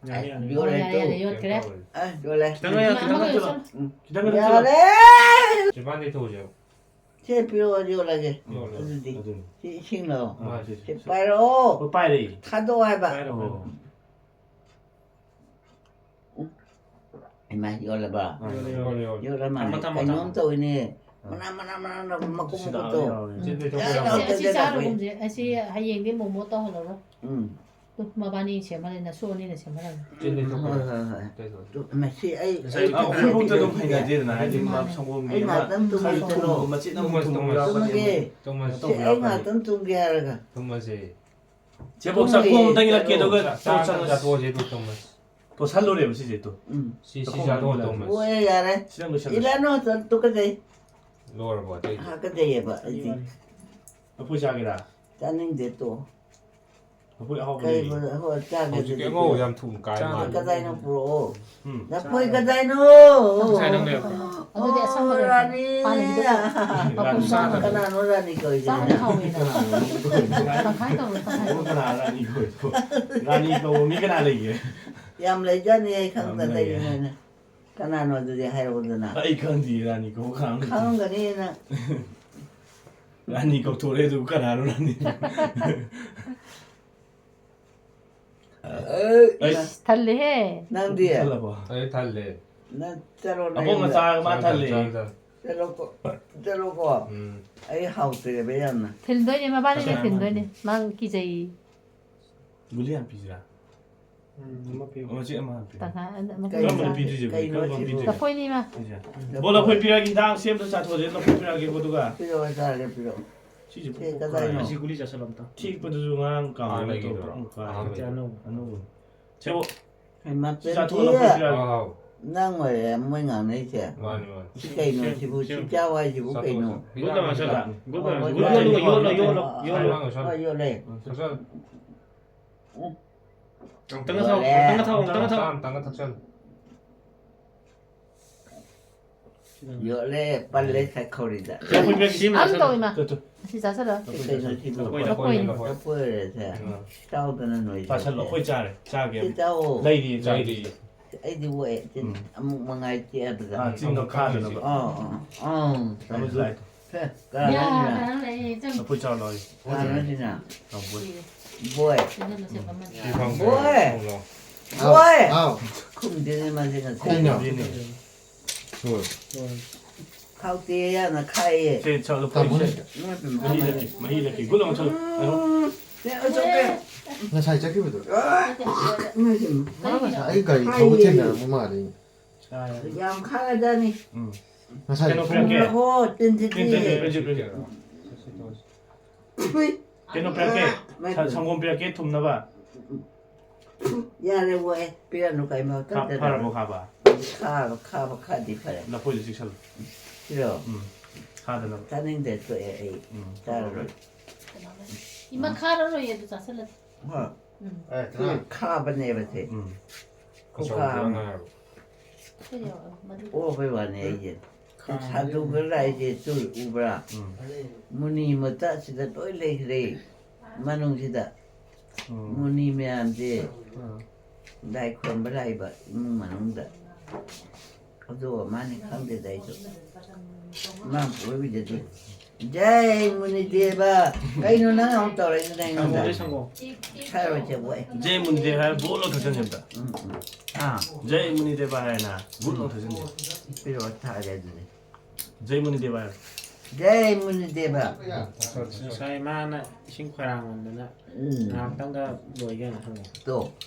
ꯌꯥꯅꯤ, ꯌꯥꯅꯤ꯫ ꯌꯣꯠꯂꯦ ꯑꯣ, ꯌꯥꯔꯦ, ꯇꯨ꯫ ꯌꯥꯔꯦ, ꯌꯣꯠꯈ꯭ꯔꯦ꯫ ꯀꯩꯝ ꯇꯧꯔꯣꯏ꯫ ꯑ, ꯌꯣꯠꯂꯦ꯫ ꯈꯤꯇꯪ ꯂꯩꯔ, ꯈꯤꯇꯪ ꯑꯃ ꯍꯥꯞꯆꯤꯜꯂꯣ꯫ ꯌꯣꯠꯁꯜꯂꯣ꯫ ꯎꯝ꯫ ꯈꯤꯇꯪ ꯂꯩꯔ ꯍꯥꯞꯆꯤꯜꯂꯣ꯫ ꯌꯥꯔꯦ! ꯆꯤꯝꯕꯥꯟꯗꯤ ꯊꯨꯁꯦ꯫ ꯁꯦ ꯄꯤꯔꯛꯑꯣ, ꯌꯣꯠꯂꯒꯦ꯫ ꯌꯣꯠꯂꯣ꯫ ꯑꯗꯨꯗꯤ꯫ ꯑꯗꯨꯅꯤ꯫ ꯁꯤ ꯏꯁꯤꯡ ꯂꯧ꯫ ꯃꯥ ꯁꯤ, ꯁꯤ ꯁꯤ꯫ ꯄꯥꯏꯔꯛꯑꯣ꯫ ꯍꯣꯏ, ꯄꯥꯏꯔꯛꯏ꯫ ꯊꯥꯗꯣꯛꯑꯣ ꯍꯥꯏꯕ꯫ ꯄꯥꯏꯔꯛꯑꯣ꯫ ꯎꯝ꯫ ꯏꯃꯥ, ꯌꯣꯠꯂꯕ? ꯑꯥ, ꯌꯣꯠꯂꯦ, ꯌꯣꯠꯂꯦ꯫ ꯌꯣꯠꯂꯦ, ꯌꯣꯠꯂꯦ꯫ ꯌꯣꯠꯂ ꯃꯥꯜꯂꯦ꯫ ꯊꯝꯃꯣ, ꯊꯝꯃꯣ, ꯀꯩꯅꯣꯝ ꯊꯝꯃꯣ꯫ ꯇꯧꯏꯅꯦ꯫ ꯑꯥ꯫ ꯃꯅꯥ, ꯃꯅꯥ, ꯃꯅꯥ, ꯃꯅꯥ, ꯃꯀꯨꯞ ꯁꯤꯗ ꯃꯀꯨꯞꯇꯣ꯫ ꯌꯥꯎꯔꯦ꯫ ꯎꯝ꯫ ꯁꯤ ꯂꯣꯏꯊꯣꯛꯄ ꯁꯤ, ꯌꯥꯕ꯭ꯔꯥ? ꯁꯤ, ꯁꯤ ꯆꯥꯔꯨꯒꯨꯝꯁꯦ꯫ ꯑꯁꯤ ꯍꯌꯦꯡꯗꯤ ꯃꯣꯃꯣ ꯇꯧꯍꯜꯂꯔꯣꯏ꯫ ꯎꯝ꯫ ꯇꯨ, ꯃꯕꯥꯅꯤ ꯁꯦꯝꯃꯅꯤ, ꯅꯁꯨ ꯑꯅꯤꯅ ꯁꯦꯝꯃꯅꯤ꯫ ꯍꯣꯏ, ꯍꯣꯏ, ꯍꯣꯏ꯫ ꯇꯨ, ꯃꯁꯤ ꯑꯩ, ꯉꯁꯥꯏ ꯑꯩ ꯑꯩꯈꯣꯏꯕꯨꯛꯇ ꯑꯗꯨꯝ ꯍꯩꯅꯗꯦꯗꯅ, ꯍꯥꯏꯗꯤ ꯃꯥꯅꯦ꯫ ꯁꯪꯒꯣꯝꯒꯤ ꯑꯩ ꯑꯃ ꯉꯥꯛꯇꯪ ꯇꯨꯝꯒꯦ ꯈꯔ ꯆꯠꯂꯣ꯫ ꯊꯨꯝꯕ ꯃꯆꯦꯠ ꯑꯃ ꯊꯨꯝꯕ ꯌꯥꯎꯔꯛꯄꯅꯦ꯫ ꯇꯨꯝꯃꯒꯦ꯫ ꯇꯨꯝꯃꯁꯤ꯫ ꯁꯤ ꯑꯩ ꯉꯥꯛꯇꯪ ꯇꯨꯝꯒꯦ ꯍꯥꯏꯔꯒ꯫ ꯇꯨꯝꯃꯁꯤ꯫ ꯆꯦꯕꯣꯛ ꯆꯥꯛꯈꯣꯝ ꯑꯝꯇꯪ ꯏꯜꯂꯛꯀꯦ, ꯑꯗꯨꯒ ꯆꯥꯛ ꯆꯥꯛ ꯆꯪꯉꯁꯤ꯫ ꯆꯥꯊꯣꯛꯑꯁꯤ, ꯑꯗꯨ ꯇꯨꯝꯃꯁꯤ꯫ ꯇꯣꯁꯜꯂꯨꯔꯦꯕ ꯁꯤꯁꯦ ꯇꯨ꯫ ꯎꯝ꯫ ꯁꯤ, ꯁꯤ ꯆꯥꯊꯣꯛꯑꯝꯃꯣ, ꯆꯥꯊꯣꯛꯑ ꯂꯣꯏꯔꯦ꯫ ꯇꯨꯝꯃꯁꯤ꯫ ꯑꯣꯏ ꯌꯥꯔꯦ꯫ ꯁꯤꯗꯪ ꯂꯣꯏꯁꯜꯂꯁꯤ꯫ ꯏꯂꯥꯅꯣ ꯇꯨꯀꯠꯆꯩ꯫ ꯂꯣꯏꯔꯕꯣ ꯑꯇꯩꯗꯤ? ꯍꯥꯀꯠꯆꯩꯌꯦꯕ ꯑꯩꯗꯤ꯫ ꯂꯐꯣꯏ ꯆꯥꯒꯦꯔꯥ? ꯆꯥꯅꯤꯡꯗꯦ ꯇꯣ꯫ ꯂꯐꯣꯏ ꯑꯍꯥꯎꯕ ꯀꯩ ꯂꯩꯌꯦ꯫ ꯆꯥꯒꯦ ꯍꯧꯖꯤꯛꯇꯤ ꯑꯗꯨꯗꯤ? ꯑꯉꯧꯕ ꯌꯥꯝ ꯊꯨꯅ ꯀꯥꯏ ꯃꯥꯜꯂꯦ꯫ ꯀꯗꯥꯏꯅꯣ ꯄꯨꯔꯛꯑꯣ꯫ ꯎꯝ꯫ ꯂꯐꯣꯏ ꯀꯗꯥꯏꯅꯣ? ꯉꯁꯥꯏ ꯅꯪ ꯂꯩꯔꯛꯄ꯭ꯔꯣ? ꯑꯗꯨꯗꯤ ꯑꯁꯪꯕ ꯑꯣ, ꯂꯩꯔꯛꯄ꯭ꯔꯣ? ꯔꯥꯅꯤ꯫ ꯍꯥꯟꯅꯒꯤꯗꯣ ꯄꯨꯔꯛꯑꯣ꯫ ꯃꯀꯨ ꯆꯥꯅꯕ꯫ ꯀꯅꯥꯅꯣ ꯔꯥꯅꯤ ꯀꯧꯏꯁꯦ? ꯆꯥꯕꯗꯤ ꯍꯥꯎꯋꯦꯅ꯫ ꯇꯪꯈꯥꯏ ꯇꯧꯔꯣ, ꯇꯪꯈꯥꯏ ꯑꯣ, ꯇꯧꯔꯣ꯫ ꯀꯅꯥ ꯔꯥꯅꯤ ꯀꯧꯏꯗꯣ? ꯔꯥꯅꯤ ꯀꯧꯕ ꯃꯤ ꯀꯅꯥ ꯂꯩꯒꯦ? ꯌꯥꯝ ꯂꯩꯖꯥꯠꯅꯤ, ꯑꯩ ꯌꯥꯝ ꯈꯪꯗ ꯂꯩꯌꯦ꯫ ꯂꯩꯔꯤꯅꯦ꯫ ꯀꯅꯥꯅꯣ ꯑꯗꯨꯗꯤ ꯍꯥꯏꯔꯛꯎꯗꯅ꯫ ꯑꯩ ꯈꯪꯗꯤꯌꯦ, ꯔꯥꯅꯤ ꯀꯧꯕ ꯀꯅꯥꯅꯣ ꯂꯩꯇꯦ꯫ ꯈꯪꯒꯅꯤ ꯅꯪ꯫ ꯔꯥꯅꯤ ꯀꯧꯊꯣꯔꯛꯑꯦ, ꯑꯗꯨ ꯀꯅꯥꯅꯣ ꯔꯥꯅꯤ? ꯑꯩ ꯊꯜꯂꯦꯍꯦ꯫ ꯅꯪꯗꯤ? ꯊꯜꯂꯕꯣ? ꯑꯩ ꯊꯜꯂꯦ꯫ ꯅꯪ ꯆꯠꯂꯣ ꯑꯕꯣꯛ ꯅꯌꯨꯝꯗ꯫ ꯃꯆꯥ ꯃꯥ ꯊꯜꯂꯦ꯫ ꯆꯠꯂꯣ, ꯆꯠꯂꯣ꯫ ꯆꯠꯂꯣꯀꯣ꯫ ꯆꯠꯂꯣꯀꯣ꯫ ꯎꯝ꯫ ꯑꯩ ꯍꯥꯎꯇ꯭ꯔꯦꯕ ꯌꯥꯝꯅ꯫ ꯊꯤꯟꯗꯣꯏꯅꯦ, ꯃꯕꯥꯅꯤꯅ ꯀꯅꯥ ꯊꯤꯟꯗꯣꯏꯅꯦ꯫ ꯃꯥ ꯀꯤꯖꯩ꯫ ꯒꯨꯂꯤ ꯌꯥꯝ ꯄꯤꯁꯤꯔꯥ? ꯎꯝ, ꯑꯃ ꯄꯤꯌꯨ꯫ ꯃꯆꯦꯠ ꯑꯃ ꯍꯥꯞꯄꯤꯌꯨ꯫ ꯇꯪꯈꯥꯏ, ꯑꯃ ꯀꯩ ꯀꯔꯝꯕꯅ ꯆꯥ-, ꯄꯤꯗꯣꯏꯁꯦ? ꯀꯩꯅꯣ ꯀꯔꯝꯕꯅ ꯁꯤꯕꯨ? ꯄꯤꯗꯣꯏꯁꯦ? ꯂꯐꯣꯏꯅꯤꯃ꯫ ꯁꯤꯁꯦ꯫ ꯕꯣ, ꯂꯐꯣꯏ ꯄꯤꯔꯛꯑꯒꯦ, ꯍꯤꯗꯥꯛ ꯁꯦꯝꯗ ꯆꯥꯊꯣꯛꯑꯁꯦ, ꯂꯐꯣꯏ ꯄꯤꯔꯛꯑꯒꯦ, ꯕꯣꯗꯨꯒ꯫ ꯄꯤꯔꯛꯑꯣ, ꯆꯥꯔꯒꯦ, ꯄꯤꯔꯛꯑꯣ꯫ ꯁꯤꯁꯦ ꯁꯤ ꯀꯗꯥꯏꯅꯣ? ꯑꯁꯤ ꯒꯨꯂꯤ ꯆꯥꯁꯤꯜꯂꯣ ꯑꯝꯇ꯫ ꯊꯦꯛꯄꯗꯨꯁꯨ ꯉꯔꯥꯡ ꯀꯥꯎꯔꯦ, ꯍꯥꯟꯅꯒꯤꯗꯣ꯫ ꯇꯧꯔꯛꯄ ꯑꯃꯨꯛ ꯀꯥꯏ꯫ ꯍꯥꯟꯅꯒꯤꯗꯣ꯫ ꯁꯤ ꯑꯅꯧꯕ꯫ ꯑꯅꯧꯕ꯫ ꯁꯦꯕꯣ, ꯍꯩꯃꯥ, ꯁꯤ ꯆꯥꯊꯣꯛꯑ ꯄꯦꯝꯖꯤꯌꯦ꯫ ꯂꯐꯣꯏ ꯄꯤꯔꯛꯑꯒꯦ꯫ ꯑꯥꯎ꯫ ꯅꯪ ꯑꯣꯏꯔꯦ ꯃꯣꯏ ꯉꯥꯡꯅꯩꯁꯦ꯫ ꯃꯥꯅꯤ, ꯃꯥꯅꯤ꯫ ꯁꯤ ꯀꯩꯅꯣ ꯁꯤꯕꯨ? ꯁꯤ ꯁꯦꯝ-, ꯆꯥꯎ ꯍꯥꯏꯁꯤꯕꯨ ꯆꯥꯊꯣꯛ, ꯀꯩꯅꯣ? ꯆꯥꯊꯣꯛ꯫ ꯒꯨꯜ ꯇꯧꯔꯁꯤ꯫ ꯒꯨꯜ ꯇꯧꯔꯁꯤ꯫ ꯍꯣꯏ, ꯒꯨꯜ ꯍꯣꯏ, ꯌꯣꯠꯂꯨ, ꯍꯣꯏ, ꯌꯣꯠꯂꯨ, ꯍꯣꯏ, ꯌꯣꯠꯂꯨ, ꯍꯣꯏ, ꯌꯣꯠꯂꯨ꯫ ꯍꯣꯏ, ꯌꯣꯠꯂꯦ꯫ ꯊꯛꯆꯜ꯫ ꯎꯝ꯫ ꯑꯃꯨꯛꯇꯪꯒ ꯊꯛꯑꯣ, ꯌꯣꯠꯂꯦ꯫ ꯑꯃꯨꯛꯇꯪꯒ ꯊꯛꯑꯣ, ꯑꯃꯨꯛꯇꯪꯒ ꯊꯛꯑꯣ꯫ ꯑꯝꯇꯪꯒ ꯊꯛꯆꯜ꯫ ꯌꯣꯠꯂꯦ, ꯄꯜꯂꯦ ꯁꯛꯈꯧꯔꯤꯗ꯫ ꯂꯐꯣꯏ ꯄꯤꯔꯛꯑꯒꯦ꯫ ꯁꯤꯃ ꯑꯝ ꯇꯧ, ꯏꯃꯥ꯫ Two, two. ꯑꯁꯤ ꯆꯥꯁꯤꯜꯂꯣ꯫ ꯁꯤ ꯀꯩꯅꯣ ꯁꯤꯕꯨ? ꯂꯐꯣꯏ, ꯂꯐꯣꯏꯅꯤ꯫ ꯂꯐꯣꯏ꯫ ꯂꯐꯣꯏ ꯑꯣꯏꯔꯦꯁꯦ꯫ ꯑꯥ꯫ ꯆꯥꯎꯗꯅ ꯅꯣꯏꯁꯦ꯫ ꯆꯥꯁꯜꯂꯣ, ꯑꯩꯈꯣꯏ ꯆꯥꯔꯦ꯫ ꯆꯥꯒꯦ꯫ ꯁꯤ ꯆꯥꯎꯑꯣ꯫ ꯂꯩꯔꯤꯌꯦ, ꯆꯥꯒꯦ꯫ ꯂꯩꯔꯤ꯫ ꯑꯩꯗꯤ ꯑꯣꯛꯑꯦ꯫ ꯆꯤꯟ ꯎꯝ꯫ ꯑꯃꯨꯛ ꯃꯉꯥꯏ ꯆꯦ ꯍꯥꯏꯕꯗ꯫ ꯑꯥ, ꯆꯤꯟꯗꯣ ꯈꯥꯗꯅꯕ꯫ ꯑꯥ, ꯑꯥ, ꯑꯥ꯫ ꯑꯃꯁꯨ ꯂꯥꯛꯑꯦ꯫ ꯁꯦ, ꯀꯅꯥꯅꯣ? ꯌꯥ, ꯀꯅꯥꯅꯣ ꯂꯩꯔꯤ? ꯆꯪ-, ꯂꯐꯣꯏ ꯆꯥꯔ ꯂꯥꯛꯑꯣ꯫ ꯀꯅꯥꯅꯣ ꯁꯤꯅ? ꯂꯐꯣꯏ꯫ ꯁꯤꯔꯦ꯫ ꯕꯣꯏ꯫ ꯁꯤꯗ ꯂꯣꯏꯁꯤꯜꯂꯝꯃꯁꯤ꯫ ꯁꯤ ꯐꯪꯗ꯭ꯔꯦ꯫ ꯕꯣꯏ꯫ ꯐꯪꯂꯣ꯫ ꯕꯣꯏ꯫ ꯍꯥꯎ꯫ ꯈꯨꯝꯗꯦꯅꯦ ꯃꯥꯁꯦ ꯉꯁꯤ꯫ ꯀꯩꯅꯣ? ꯈꯪꯗꯦꯅꯦ꯫ ꯍꯣꯏ꯫ ꯈꯥꯎꯇꯦ ꯌꯥꯅ ꯈꯥꯏꯌꯦ꯫ ꯁꯦ, ꯆꯥ, ꯂꯐꯣꯏ ꯇꯥꯃꯣꯅꯦ꯫ ꯁꯦ꯫ ꯏꯃꯥ ꯄꯦꯝꯃ, ꯃꯍꯤ ꯂꯩꯇꯦ, ꯃꯍꯤ ꯂꯩꯇꯦ꯫ ꯒꯨꯠ ꯑꯃ ꯆꯠꯂꯣ꯫ ꯑꯩꯍꯣ꯫ ꯎꯝ꯫ ꯉꯁꯥꯏ ꯆꯠꯈꯤꯕꯗꯣ꯫ ꯃꯥ ꯉꯁꯥꯏ ꯑꯩ ꯒꯥꯔꯤ ꯊꯧꯕ ꯊꯦꯡꯅꯔꯝꯕ ꯃꯥꯜꯂꯦ꯫ ꯌꯥꯝ ꯈꯥꯔꯖꯥꯠꯅꯤ꯫ ꯎꯝ꯫ ꯉꯁꯥꯏ ꯀꯩꯅꯣ ꯄꯤꯔꯛꯀꯦ? ꯍꯣ, ꯇꯤꯟ ꯇꯤꯟ ꯇꯤꯟ, ꯇꯤꯟ, ꯇꯤꯟ꯫ ꯄꯤꯔꯛꯀꯦ, ꯄꯤꯔꯛꯀꯦ꯫ ꯎꯏ꯫ ꯀꯩꯅꯣ ꯄꯤꯔꯛꯀꯦ? ꯃꯥꯏ ꯁ-, ꯁꯪꯒꯣꯝ ꯄꯤꯔꯛꯀꯦ ꯊꯨꯝꯅꯕ꯫ ꯌꯥꯔꯦ, ꯋꯥꯏ꯫ ꯄꯤꯔꯛꯑꯅꯨ, ꯀꯩ ꯃꯍꯥꯎ ꯈꯥ-, ꯇꯧꯗꯣꯏꯅꯣ? ꯐꯔꯕꯣ ꯈꯥꯕ? ꯈꯥꯕ, ꯈꯥꯕ ꯈꯥꯗꯤ ꯐꯔꯦ꯫ ꯂꯐꯣꯏꯗꯨ ꯆꯤꯛꯁꯜꯂꯨ꯫ ꯁꯤꯔꯣ? ꯎꯝ꯫ ꯈꯥꯗꯅꯕ꯫ ꯆꯥꯅꯤꯡꯗꯦ, ꯇꯣꯛꯑꯦ ꯑꯩ꯫ ꯎꯝ꯫ ꯆꯥꯔꯔꯣꯏ꯫ ꯏꯃꯥ, ꯈꯥꯔꯔꯣꯏ ꯑꯗꯨ ꯆꯥꯁꯤꯜꯂꯗꯤ꯫ ꯍꯣꯏ꯫ ꯎꯝ꯫ ꯑꯦ, ꯁꯤ ꯈꯥꯕꯅꯦꯕ ꯁꯤ꯫ ꯎꯝ꯫ ꯈꯨꯈꯥ ꯑꯃ꯫ ꯁꯤ ꯌꯥꯎꯔꯦ, ꯃꯗꯨ꯫ ꯑꯣꯕꯩ ꯋꯥꯅꯦ ꯑꯩꯁꯦ꯫ ꯈꯥꯕꯅꯦ꯫ ꯁꯥꯗꯨ ꯈꯔ ꯂꯥꯛꯏꯁꯦ ꯇꯨ ꯎꯕ꯭ꯔꯥ? ꯎꯝ꯫ ꯃꯨꯅꯤ ꯃꯆꯥꯁꯤꯗ ꯂꯣꯏ ꯂꯩꯈ꯭ꯔꯦ ꯃꯅꯨꯡꯁꯤꯗ꯫ ꯎꯝ꯫ ꯃꯨꯅꯤ ꯃꯌꯥꯝꯁꯦ ꯎꯝ꯫ ꯂꯥꯏ ꯈꯨꯔꯨꯝꯕ ꯂꯥꯛꯏꯕ ꯏꯃꯨꯡ ꯃꯅꯨꯡꯗ꯫ ꯑꯗꯣ ꯃꯥꯅꯤ ꯈꯪꯗꯦꯗ ꯑꯩꯁꯨ꯫ ꯃꯥ ꯄꯨꯔꯛꯏꯗꯨꯗꯤ꯫ ꯖꯩ ꯃꯨꯅꯤꯗꯦꯕ꯫ ꯀꯩꯅꯣ ꯅꯪ ꯑꯃꯨꯛ ꯇꯧꯔꯛꯏꯗꯨꯅ ꯑꯩꯉꯣꯟꯗ? ꯁꯪꯒꯣꯝ, ꯁꯪꯒꯣꯝ꯫ ꯍꯥꯏꯔꯣꯏꯁꯦ ꯕꯣꯏ꯫ ꯖꯩ ꯃꯨꯅꯤꯗꯦꯕ ꯍꯥꯏꯔ ꯕꯣꯠ ꯂꯧꯊꯣꯛꯆꯟꯁꯦ ꯑꯝꯇ꯫ ꯎꯝ, ꯎꯝ꯫ ꯑꯥ꯫ ꯖꯩ ꯃꯨꯅꯤꯗꯦꯕ ꯍꯥꯏꯔꯦꯅ ꯕꯣꯠ ꯂꯧꯊꯣꯛꯆꯟꯁꯦ꯫ ꯄꯤꯔꯛꯑꯣ ꯊꯛꯑꯒꯦ ꯑꯗꯨꯗꯤ꯫ ꯖꯩ ꯃꯨꯅꯤꯗꯦꯕ ꯍꯥꯏꯔꯣ꯫ ꯖꯩ ꯃꯨꯅꯤꯗꯦꯕ꯫ ꯉꯁꯥꯏ ꯃꯥꯅ ꯏꯁꯤꯡ ꯈꯣꯏꯔꯥꯡꯃꯟꯗꯅ ꯎꯝ꯫ ꯉꯥꯏꯍꯥꯛꯇꯪꯗ ꯂꯣꯏꯒꯦꯅ ꯍꯪꯉꯦ꯫ ꯇꯣ꯫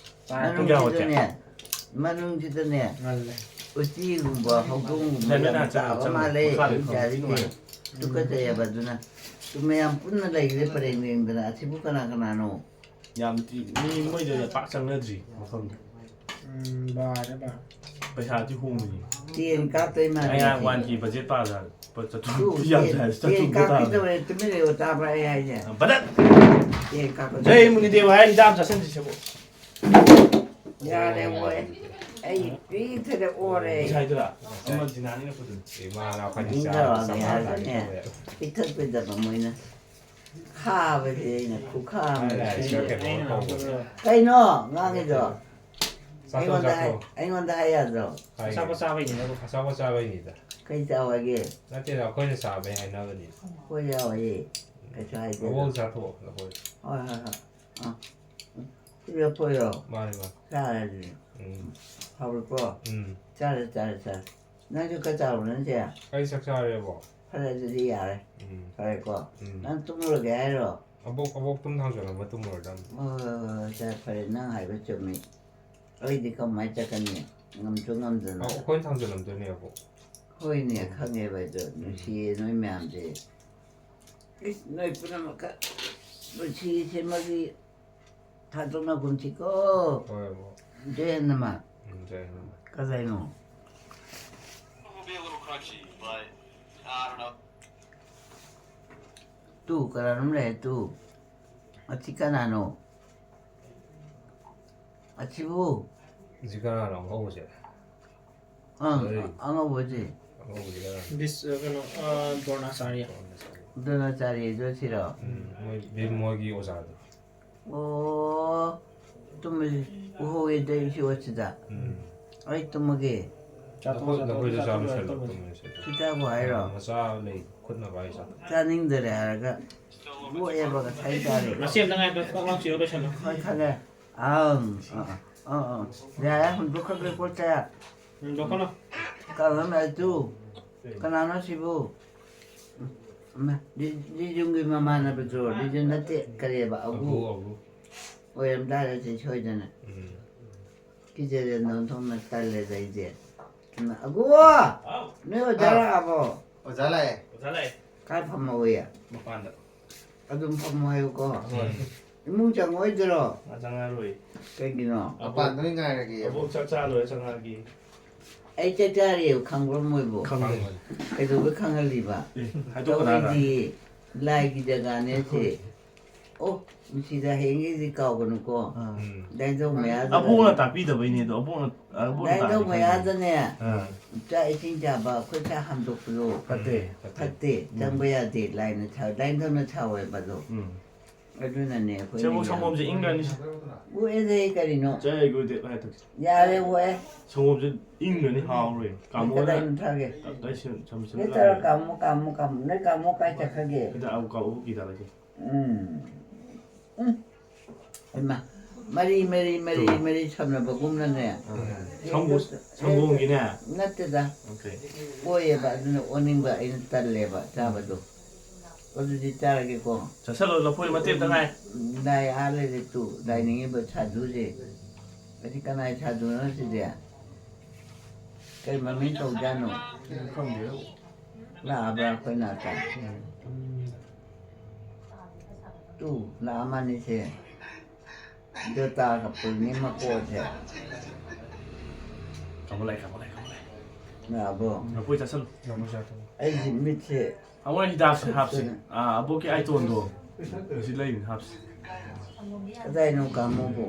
ꯄꯥꯏ꯫ ꯄꯨꯡ ꯀꯌꯥ ꯋꯥꯠꯀꯦ? ꯃꯅꯨꯡꯁꯤꯗꯅꯦ, ꯃꯅꯨꯡꯁꯤꯗꯅꯦ, ꯉꯜꯂꯦ꯫ ꯎꯆꯤꯒꯨꯝꯕ, ꯍꯧꯗꯣꯡꯒꯨꯝꯕ ꯖꯟꯅꯠ ꯌꯥꯝ ꯍꯥꯟꯅ ꯆꯥꯕ ꯆꯪꯉꯣ, ꯃꯥꯜꯂꯦ꯫ ꯃꯈꯥꯗ ꯑꯩ ꯈꯪꯕ ꯆꯥꯔꯤꯁꯦ꯫ ꯅꯨꯡꯉꯥꯏ꯫ ꯇꯨꯀꯠꯆꯩꯑꯕ ꯑꯗꯨꯅ꯫ ꯁꯨꯝ ꯃꯌꯥꯝ ꯄꯨꯟꯅ ꯂꯩꯈ꯭ꯔꯦ ꯄꯔꯦꯡ ꯂꯦꯡꯗꯅ꯫ ꯑꯁꯤꯕꯨ ꯀꯅꯥ ꯀꯅꯥꯅꯣ? ꯌꯥꯝ ꯊꯤ-, ꯃꯤ ꯃꯣꯏꯗ ꯄꯥꯛ ꯆꯪꯅꯗ꯭ꯔꯤ ꯃꯐꯝꯗꯣ꯫ ꯎꯝ, ꯕꯥꯔꯅꯦ, ꯕꯥꯔ꯫ ꯄꯩꯁꯥꯗꯤ ꯍꯣꯡꯉꯤ꯫ ꯇꯦꯟ ꯀꯥꯞꯇꯣꯏ ꯃꯥꯜꯂꯦ ꯑꯩ ꯉꯔꯥꯡ ꯉꯁꯤ꯫ ꯋꯥꯟ ꯀꯦ ꯕꯖꯦꯠ ꯄꯥꯖ-, ꯂꯨꯄꯥ ꯆꯥꯇ꯭ꯔꯨꯛ ꯇꯨ, ꯌꯥꯝ ꯇꯦꯟ, ꯇꯥꯏ, ꯇꯦꯟ ꯆꯥꯇ꯭ꯔꯨꯛ ꯀꯥꯞꯀꯦ ꯇꯥꯕꯅꯤ꯫ ꯇꯧꯔꯦ, ꯇꯨꯃꯤꯟ ꯂꯩꯌꯣ, ꯇꯥꯕ꯭ꯔꯥ ꯑꯩ ꯍꯥꯏꯁꯦ? ꯕꯗꯠ! ꯇꯦꯟ ꯀꯥꯞꯀꯦ ꯖꯩ ꯇꯧꯔꯦ꯫ ꯃꯨꯅꯤꯗꯦꯕ ꯍꯥꯏ ꯍꯤꯗꯥꯛ ꯑꯃ ꯆꯥꯁꯤꯟꯁꯤ ꯁꯤꯕꯨ꯫ ꯌꯥꯔꯦ, ꯃꯣꯏ꯫ ꯑꯩ ꯄꯤꯛ ꯊꯟꯅ ꯑꯣꯔꯦ꯫ ꯉꯁꯥꯏꯗꯨꯔꯥ? ꯑꯃ ꯖꯤꯅꯥꯅꯤꯅ ꯄꯨꯊꯣꯔꯛꯄ꯫ ꯏꯃꯥꯅ ꯑꯩꯈꯣꯏꯗꯤ ꯃꯤꯡ ꯆꯥꯕ ꯇꯧꯔꯛꯑꯒꯦ ꯆꯥꯕ ꯍꯥꯏꯔꯒꯅꯦ, ꯆꯥꯕ ꯄꯤꯊꯛꯄꯤꯗꯕ ꯃꯣꯏꯅ꯫ ꯈꯥꯕꯁꯦ ꯑꯩꯅ ꯈꯨꯈꯥ ꯑꯃ ꯍꯥꯏꯔꯦ, ꯁꯤꯔꯦ꯫ ꯁꯤꯔ ꯀꯩꯅꯣ ꯇꯧꯕ꯫ ꯀꯩꯅꯣ ꯉꯥꯡꯉꯤꯗꯣ? ꯆꯥꯊꯣꯛ, ꯑꯩꯉꯣꯟꯗ ꯍꯥꯏ-, ꯆꯥꯊꯣꯛ꯫ ꯑꯩꯉꯣꯟꯗ ꯍꯥꯏ ꯌꯥꯗ꯭ꯔꯣ? ꯍꯥꯏꯌꯦ꯫ ꯑꯆꯥꯄꯣꯠ ꯆꯥꯕꯩꯅꯤꯗ꯫ ꯑꯆꯥꯄꯣꯠ ꯆꯥꯕꯩꯅꯤꯗ꯫ ꯀꯩ ꯆꯥꯎ ꯍꯥꯏꯒꯦ? ꯅꯠꯇꯦꯗ, ꯑꯩꯈꯣꯏꯅ ꯆꯥꯕꯩ ꯍꯥꯏꯅꯕꯅꯤ꯫ ꯍꯣꯏ, ꯌꯥꯎꯋꯦ꯫ ꯀꯩꯁꯨ ꯍꯥꯏꯗꯦ꯫ ꯂꯐꯣꯏ ꯆꯥꯊꯣꯛꯑꯣ, ꯂꯐꯣꯏ꯫ ꯍꯣꯏ, ꯍꯣꯏ, ꯍꯣꯏ꯫ ꯑꯥ꯫ ꯁꯤ ꯂꯐꯣꯏꯔꯣ? ꯃꯥꯅꯦ, ꯃꯥꯅꯦ꯫ ꯆꯥꯔꯁꯤ꯫ ꯎꯝ꯫ ꯍꯥꯎꯔꯦꯀꯣ? ꯎꯝ꯫ ꯆꯥꯔꯦ, ꯆꯥꯔꯦ, ꯆꯥꯔꯦ꯫ ꯅꯪꯁꯨ ꯈꯔ ꯆꯥꯔꯣ, ꯅꯪꯁꯦ꯫ ꯑꯩ ꯆꯥꯛ ꯆꯥꯔꯦꯕꯣ꯫ ꯐꯔꯦ, ꯑꯗꯨꯗꯤ ꯌꯥꯔꯦ꯫ ꯎꯝ꯫ ꯐꯔꯦꯀꯣ? ꯎꯝ꯫ ꯅꯪ ꯇꯨꯝꯃꯨꯔꯒꯦ ꯍꯥꯏꯔꯣ? ꯑꯕꯣꯛ ꯑꯕꯣꯛ ꯇꯨꯝ ꯊꯥꯡꯖꯜꯂꯝꯕ ꯇꯨꯝꯃꯨꯔꯗꯝꯅꯤ꯫ ꯍꯣꯏ ꯍꯣꯏ ꯍꯣꯏ ꯍꯣꯏ ꯁꯦ ꯐꯔꯦ ꯅꯪ ꯍꯥꯏꯕ ꯆꯨꯝꯃꯤ꯫ ꯑꯩꯗꯤ ꯀꯃꯥꯏꯅ ꯆꯠꯀꯅꯤ? ꯉꯝꯁꯨ ꯉꯝꯗꯅ꯫ ꯑꯧ ꯑꯩꯈꯣꯏꯅ ꯊꯥꯡꯖꯜꯂꯝꯗꯣꯏꯅꯦ ꯑꯕꯣꯛ꯫ ꯍꯣꯏꯅꯦ ꯈꯪꯉꯦꯕ ꯑꯩꯗꯣ ꯅꯨꯡꯁꯤꯌꯦ ꯅꯣꯏ ꯃꯌꯥꯝꯁꯦ꯫ ꯏꯁ ꯅꯣꯏ ꯄꯨꯝꯅꯃꯛꯀ ꯅꯨꯡꯁꯤꯁꯦ ꯃꯔꯤ ꯊꯥꯗꯣꯛꯅꯒꯨꯝꯁꯤꯀꯣ꯫ ꯍꯣꯏ ꯑꯕꯣꯛ꯫ ꯖꯦꯟꯅꯃ ꯎꯝ, ꯖꯦꯟꯅꯃ꯫ ꯀꯗꯥꯏꯅꯣ? Will be a little crunchy, but I don't know. ꯇꯨ ꯀꯅꯥꯅꯣꯝ ꯂꯩꯔꯦ ꯇꯨ꯫ ꯑꯁꯤ ꯀꯅꯥꯅꯣ? ꯑꯁꯤꯕꯨ ꯁꯤ ꯀꯅꯥꯅꯣ ꯑꯉꯧꯕꯁꯦ? ꯑꯪ ꯂꯩ꯫ ꯑꯉꯧꯕꯁꯦ꯫ ꯑꯉꯧꯕꯁꯦ ꯀꯅꯥꯅꯣ? ꯕꯤꯁ ꯀꯩꯅꯣ ꯗ꯭ꯔꯣꯅꯥꯆꯥꯔꯌ꯫ ꯗ꯭ꯔꯣꯅꯥꯆꯥꯔꯌꯗꯣ ꯁꯤꯔꯣ? ꯎꯝ, ꯃꯣꯏ ꯚꯤꯝ ꯃꯣꯏꯒꯤ ꯑꯣꯖꯥꯗꯣ꯫ ꯑꯣ ꯇꯨꯝꯕꯁꯦ ꯎꯍꯧꯋꯦꯗ ꯑꯩꯁꯨ ꯑꯁꯤꯗ꯫ ꯎꯝ꯫ ꯑꯩ ꯇꯨꯝꯃꯒꯦ꯫ ꯅꯈꯣꯏ ꯅꯈꯣꯏꯁꯨ ꯆꯥ ꯂꯣꯏꯁꯜꯂꯣ ꯇꯨꯝꯃꯁꯦ꯫ ꯁꯤꯇꯥꯕꯨ ꯍꯥꯏꯔꯣ? ꯃꯆꯥ ꯂꯩ ꯈꯨꯠꯅꯕ ꯍꯥꯏꯁꯦ꯫ ꯆꯥꯅꯤꯡꯗꯔꯦ ꯍꯥꯏꯔꯒ ꯂꯣꯛꯑꯦꯕ ꯉꯁꯥꯏ ꯆꯥꯔꯦ꯫ ꯃꯆꯦ ꯑꯝꯇ ꯉꯥꯏꯈꯣ ꯀꯣꯛ ꯂꯥꯎ ꯁꯤꯔꯣ ꯂꯣꯏꯁꯜꯂꯣ꯫ ꯍꯣꯏ ꯈꯪꯉꯦ꯫ ꯑꯪ ꯑꯥ ꯑꯥ ꯑꯥ ꯑꯥ꯫ ꯌꯥꯔꯦ ꯍꯨꯟꯗꯣꯛꯈ꯭ꯔꯒꯦ ꯄꯣꯠꯁꯦ꯫ ꯎꯝ, ꯗꯣꯛꯀꯅꯣ꯫ ꯀꯥꯡꯂꯝ ꯑꯗꯨ ꯀꯅꯥꯅꯣ ꯁꯤꯕꯨ? ꯎꯝ, ꯔꯤ- ꯔꯤꯖꯨꯡꯒꯤ ꯃꯃꯥꯟꯅꯕꯗꯨꯔꯣ? ꯔꯤꯖꯨꯡ ꯅꯠꯇꯦ ꯀꯔꯤꯑꯕ? ꯑꯒꯨ ꯑꯒꯨ ꯑꯒꯨ꯫ ꯑꯣꯏꯔꯝ ꯇꯥꯔꯦ ꯁꯤ ꯁꯣꯏꯗꯅ꯫ ꯎꯝ꯫ ꯀꯤꯖꯔꯦ ꯅꯣꯟꯊꯣꯛꯅ ꯇꯜꯂꯦꯗ ꯑꯩꯗꯤ꯫ ꯎꯝ, ꯑꯒꯨ! ꯅꯣꯏ ꯑꯣꯖꯥ ꯂꯥꯛꯑꯕꯣ? ꯑꯣꯖꯥ ꯂꯥꯛꯑꯦ꯫ ꯑꯣꯖꯥ ꯂꯥꯛꯑꯦ꯫ ꯀꯥꯏ ꯐꯝꯃꯧꯏ? ꯃꯄꯥꯟꯗ꯫ ꯑꯗꯨꯝ ꯐꯝꯃꯣ ꯍꯥꯏꯌꯨꯀꯣ꯫ ꯎꯝ꯫ ꯏꯃꯨꯡ ꯆꯪꯉꯣꯏꯗ꯭ꯔꯣ? ꯃꯥ ꯆꯪꯉꯛꯑꯔꯣꯏ꯫ ꯀꯩꯒꯤꯅꯣ? ꯃꯄꯥꯟꯗ ꯑꯣꯏꯅ ꯉꯥꯏꯔꯒꯦ꯫ ꯑꯕꯣꯛ ꯆꯥꯛ ꯆꯥ ꯂꯣꯏꯔ ꯆꯪꯉꯛꯑꯒꯦ꯫ ꯑꯩ ꯆꯥꯛ ꯆꯥꯔꯦ ꯈꯪꯕ꯭ꯔꯣ ꯃꯣꯏꯕꯨ? ꯈꯪꯉꯦ꯫ ꯀꯩꯗꯧꯕꯩ ꯈꯪꯍꯜꯂꯤꯕ? ꯍꯥꯏꯗꯣꯛꯀꯅꯥꯅ? ꯇꯧꯔꯤꯗꯤ ꯂꯥꯏꯒꯤ ꯖꯒꯥꯅꯦ ꯁꯤ꯫ ꯑꯣ ꯃꯁꯤꯗ ꯍꯌꯦꯡꯒꯤꯗꯤ ꯀꯥꯎꯒꯅꯨꯀꯣ꯫ ꯑꯥ꯫ ꯎꯝ꯫ ꯗꯥꯏꯅꯧ ꯃꯌꯥꯗꯨꯗ꯫ ꯑꯕꯣꯛꯅ ꯇꯥꯛꯄꯤꯗꯕꯩꯅꯦ ꯑꯗꯣ ꯑꯕꯣꯛꯅ ꯑꯕꯣꯛꯅ ꯗꯥꯏꯅꯧ ꯇꯥꯛꯄꯤꯗꯕꯩꯅꯦ꯫ ꯃꯌꯥꯗꯅꯦ ꯑꯥ꯫ ꯆꯥꯛ ꯏꯁꯤꯡ ꯆꯥꯕ ꯑꯩꯈꯣꯏ ꯆꯥꯛ ꯍꯥꯝꯗꯣꯛꯄꯗꯣ ꯐꯠꯇꯦ꯫ ꯐꯠꯇꯦ꯫ ꯆꯪꯕ ꯌꯥꯗꯦ꯫ ꯂꯥꯏꯅ ꯁꯥꯎ ꯗꯥꯏꯅꯧꯅ ꯁꯥꯎꯋꯦꯕ ꯑꯗꯣ꯫ ꯎꯝ꯫ ꯑꯗꯨꯅꯅꯦ ꯑꯩꯈꯣꯏ ꯁꯦꯕꯣꯛ ꯁꯪꯒꯣꯝꯁꯦ ꯏꯪꯒ꯭ꯔꯅꯤ꯫ ꯎꯑꯦꯗ ꯑꯩ ꯀꯔꯤꯅꯣ? ꯆꯥꯏ ꯒꯨꯗꯦ ꯍꯥꯏ ꯊꯛꯁꯤ꯫ ꯌꯥꯔꯦ ꯎꯑꯦ꯫ ꯁꯪꯒꯣꯝꯁꯦ ꯏꯪꯒ꯭ꯔꯅꯤ ꯍꯥꯎꯔꯣꯏ꯫ ꯀꯥꯃꯣꯅ ꯀꯗꯥꯏꯅꯣ ꯊꯥꯒꯦ? ꯇꯞꯇꯥꯏ ꯁꯦꯝ- ꯁꯦꯝ- ꯍꯦ ꯇꯧꯔ ꯀꯥꯃꯨ ꯀꯥꯃꯨ ꯀꯥꯃꯨ ꯅꯣꯏ ꯀꯥꯃꯨ ꯀꯥꯏ ꯆꯠꯈ꯭ꯔꯒꯦ? ꯍꯤꯗꯥꯛ ꯑꯃꯨꯛ ꯀꯥꯎ ꯎꯕꯨꯛꯀꯤ ꯍꯤꯗꯥꯛ ꯂꯩꯁꯦ꯫ ꯎꯝ꯫ ꯎꯝ꯫ ꯍꯩꯃꯥ꯫ ꯃꯔꯤ ꯃꯔꯤ ꯃꯔꯤ ꯃꯔꯤ ꯁꯝꯅꯕꯒꯨꯝꯅꯅꯦ꯫ ꯁꯪꯒꯣ- ꯁꯪꯒꯣꯝꯒꯤꯅꯦ꯫ ꯅꯠꯇꯦꯗ꯫ ꯑꯣꯀꯦ꯫ ꯑꯣꯏꯌꯦꯕ ꯑꯗꯨꯅ ꯑꯣꯟꯅꯤꯡꯕ ꯑꯩꯅ ꯇꯜꯂꯦꯕ ꯆꯥꯕꯗꯣ꯫ ꯑꯗꯨꯗꯤ ꯆꯥꯔꯒꯦꯀꯣ꯫ ꯆꯥꯁꯜꯂꯣ, ꯂꯐꯣꯏ ꯃꯇꯦꯛ ꯑꯝꯇ ꯉꯥꯏ꯫ ꯂꯥꯏ ꯑꯥ ꯂꯩꯔꯦ ꯇꯨ, ꯂꯥꯏꯅꯤꯡꯉꯤꯕ ꯁꯥꯗꯨꯁꯦ꯫ ꯑꯁꯤ ꯀꯅꯥꯏ ꯁꯥꯗꯨꯅꯣ ꯁꯤꯗꯤ? ꯀꯩ ꯃꯃꯤꯡ ꯀꯧꯖꯥꯠꯅꯣ? ꯈꯪꯗꯦ꯫ ꯂꯥꯛꯑꯕ꯭ꯔꯥ ꯑꯩꯈꯣꯏ ꯅꯥꯛꯇ? ꯎꯝ꯫ ꯇꯨ, ꯂꯥꯛꯑ ꯃꯥꯅꯤꯁꯦ꯫ ꯖꯣꯇꯥꯒ ꯄꯨꯜꯅꯤ ꯃꯀꯣꯛꯁꯦ꯫ ꯀꯥꯃꯣ ꯂꯥꯛꯑꯦ, ꯀꯥꯃꯣ ꯂꯥꯛꯑꯦ, ꯀꯥꯃꯣ ꯂꯥꯛꯑꯦ꯫ ꯂꯥꯛꯑꯕꯣ? ꯂꯐꯣꯏ ꯆꯥꯁꯜꯂꯨ꯫ ꯑꯩꯒꯤ ꯃꯤꯠꯁꯦ ꯑꯃꯨꯛ ꯍꯤꯗꯥꯛꯁꯦ ꯍꯥꯞꯁꯦ꯫ ꯊꯨꯞꯇꯅ꯫ ꯑꯥ, ꯑꯕꯣꯛꯀꯤ ꯑꯥꯏꯇꯣꯟꯗꯣ꯫ ꯑꯁꯤ ꯂꯩꯕꯅꯤ, ꯍꯥꯞꯁꯦ꯫ ꯀꯗꯥꯏꯅꯣ ꯀꯥꯃꯣꯕꯣ?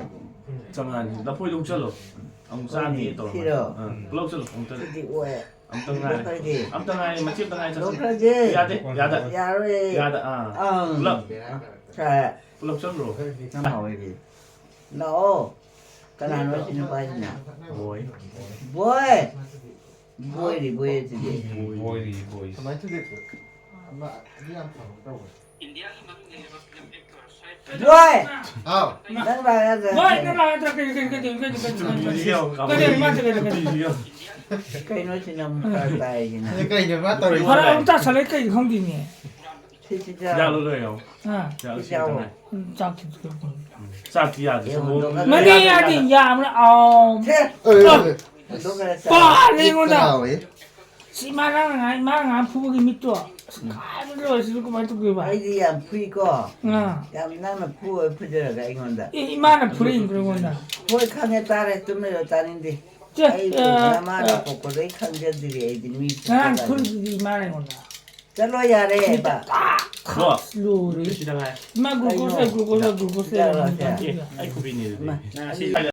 ꯆꯪꯉꯛꯑꯅꯤ꯫ ꯂꯐꯣꯏ ꯂꯧ ꯆꯠꯂꯣ꯫ ꯑꯃꯨꯛ ꯆꯥꯅꯤ ꯍꯣꯏꯅꯦ, ꯇꯧꯔꯝꯃꯦ꯫ ꯁꯤꯔꯣ? ꯑꯥ, ꯄꯨꯂꯞ ꯆꯠꯂꯣ, ꯑꯃꯨꯛꯇ꯫ ꯁꯤꯗꯤ ꯑꯣꯏ꯫ ꯑꯝꯇ ꯉꯥꯏꯔꯦ꯫ ꯂꯧꯈ꯭ꯔꯒꯦ꯫ ꯑꯝꯇ ꯉꯥꯏꯔꯦ, ꯃꯆꯦ ꯑꯝꯇ ꯉꯥꯏꯔꯦ, ꯆꯠꯁꯤ꯫ ꯂꯧꯈ꯭ꯔꯒꯦ꯫ ꯌꯥꯗꯦ, ꯌꯥꯗ꯫ ꯌꯥꯔꯣꯏꯌꯦ꯫ ꯌꯥꯗ, ꯑꯥ꯫ ꯑꯪ꯫ ꯄꯨꯂꯞ꯫ ꯁꯥ-, ꯄꯨꯂꯞ ꯆꯠꯂꯨꯔꯣ꯫ ꯅꯪ ꯍꯥꯎꯋꯦꯗꯤ꯫ ꯂꯥꯛꯑꯣ꯫ ꯀꯅꯥꯅꯣ ꯁꯤ ꯅꯨꯄꯥꯁꯤꯅ? ꯕꯣꯏ꯫ ꯕꯣꯏ! ꯕꯣꯏꯔꯤ ꯕꯣꯏ ꯑꯁꯤꯗꯤ꯫ ꯕꯣꯏꯔꯤ ꯕꯣꯏ꯫ ꯀꯃꯥꯏꯅ ꯇꯧꯗꯣꯏ? ꯑꯃ, ꯑꯗꯨ ꯌꯥꯝ ꯐꯕ ꯇꯧꯕꯅꯦ꯫ ꯕꯣꯏ! ꯍꯥꯎ꯫ ꯅꯪ ꯂꯥꯛ ꯌꯥꯗ꯭ꯔꯥ? ꯕꯣꯏ, ꯅꯪ ꯂꯥꯛ ꯌꯥꯗ꯭ꯔꯥ? ꯀꯩꯅꯣ, ꯀꯩꯅꯣ, ꯀꯩꯅꯣ, ꯀꯩꯅꯣ, ꯀꯩꯅꯣ, ꯀꯩꯅꯣ, ꯀꯩꯅꯣ, ꯀꯩꯅꯣ, ꯃꯥ ꯆꯠꯈ꯭ꯔꯦ, ꯀꯩꯅꯣ? ꯀꯩꯅꯣ ꯁꯤꯅ ꯑꯃꯨꯛ ꯐꯔꯛ ꯇꯥꯏꯁꯤꯅ? ꯑꯗꯨ ꯀꯩꯅꯣ ꯃꯥ ꯇꯧꯔꯤꯁꯦ? ꯐꯔꯛ ꯑꯃꯨꯛ ꯇꯥꯁꯜꯂꯛꯑꯦ, ꯀꯩꯅꯣ ꯈꯪꯗꯦꯅꯦ꯫ ꯁꯤ, ꯁꯤ ꯆꯥꯎ꯫ ꯌꯥꯜꯂꯣ ꯂꯣꯏꯔꯦ, ꯌꯦꯡꯉꯣ꯫ ꯑꯥ꯫ ꯌꯥꯜꯂꯣ, ꯁꯤ ꯁꯤ ꯆꯥꯎ꯫ ꯈꯤꯇꯪ ꯉꯥꯏ꯫ ꯎꯝ, ꯆꯥꯛ ꯈꯤꯇꯪ꯫ ꯆꯥꯛꯇꯤ ꯌꯥꯗꯦ, ꯑꯦ, ꯁꯪꯒꯣꯝ꯫ ꯍꯨꯟꯗꯣꯛꯑꯒ ꯃꯅꯦ ꯂꯣꯏꯔꯦ, ꯌꯥꯗꯦ, ꯌꯥꯗꯦ꯫ ꯌꯥꯝꯅ ꯑꯥꯎ꯫ ꯁꯦ꯫ ꯑꯦ, ꯑꯦ, ꯑꯦ꯫ ꯍꯨꯟꯗꯣꯛꯈ꯭ꯔꯦ, ꯆꯥꯎ꯫ ꯄꯥꯔꯦ ꯑꯩꯉꯣꯟꯗ꯫ ꯆꯥꯎꯋꯦ꯫ ꯁꯤ ꯏꯃꯥ ꯅꯪꯅ ꯉꯥꯏ, ꯏꯃꯥ ꯉꯥꯏ ꯐꯨꯕꯒꯤ ꯃꯤꯠꯇꯣ꯫ ꯑꯁ, ꯎꯝ꯫ ꯀꯥꯏꯕ ꯂꯣꯏꯔꯦ, ꯁꯤꯕꯨ ꯀꯃꯥꯏꯅ ꯇꯧꯗꯣꯏꯕ? ꯑꯩꯗꯤ ꯌꯥꯝ ꯐꯨꯏꯀꯣ꯫ ꯑꯥ꯫ ꯌꯥꯝ ꯅꯪꯅ ꯐꯨꯕ ꯐꯨꯖꯔꯒ ꯑꯩꯉꯣꯟꯗ꯫ ꯑꯦ, ꯏꯃꯥꯅ ꯐꯨꯔꯛꯏꯕ꯭ꯔꯣ ꯑꯩꯉꯣꯟꯗ? ꯍꯣꯏ, ꯈꯪꯉꯦ, ꯇꯥꯔꯦ, ꯇꯨꯝ ꯂꯩꯔꯣ, ꯇꯥꯅꯤꯡꯗꯦ꯫ ꯆꯦ, ꯑꯩ ꯑ, ꯅꯃꯥꯅ ꯑ꯫ ꯄꯣꯛꯄꯗꯩ ꯈꯪꯖꯗ꯭ꯔꯤ ꯑꯩꯗꯤ ꯃꯤ ꯉꯔꯥꯡ ꯐꯨꯔꯀꯥꯟꯗ꯫ ꯐꯨꯔꯤꯗꯨꯗꯤ ꯏꯃꯥꯅ ꯑꯩꯉꯣꯟꯗ꯫ ꯆꯠꯂꯣ ꯌꯥꯔꯦ, ꯃꯤꯠꯇ ꯕꯥ꯫ ꯇꯥꯛ ꯂꯣꯏꯔꯦ꯫ ꯁꯤꯗ ꯉꯥꯏ꯫ ꯏꯃꯥ ꯒ꯭ꯂꯨꯀꯣꯁ ꯂꯩ, ꯀꯩꯅꯣ? ꯒ꯭ꯂꯨꯀꯣꯁ ꯂꯩ, ꯒ꯭ꯂꯨꯀꯣꯁ ꯂꯩ꯫ ꯌꯥꯔꯣꯏ, ꯌꯥꯔꯣꯏ꯫ ꯑꯦ, ꯑꯩ ꯈꯨꯕꯤꯅꯤ ꯑꯗꯨꯗꯤ꯫ ꯏꯃꯥ, ꯁꯤ ꯑꯩ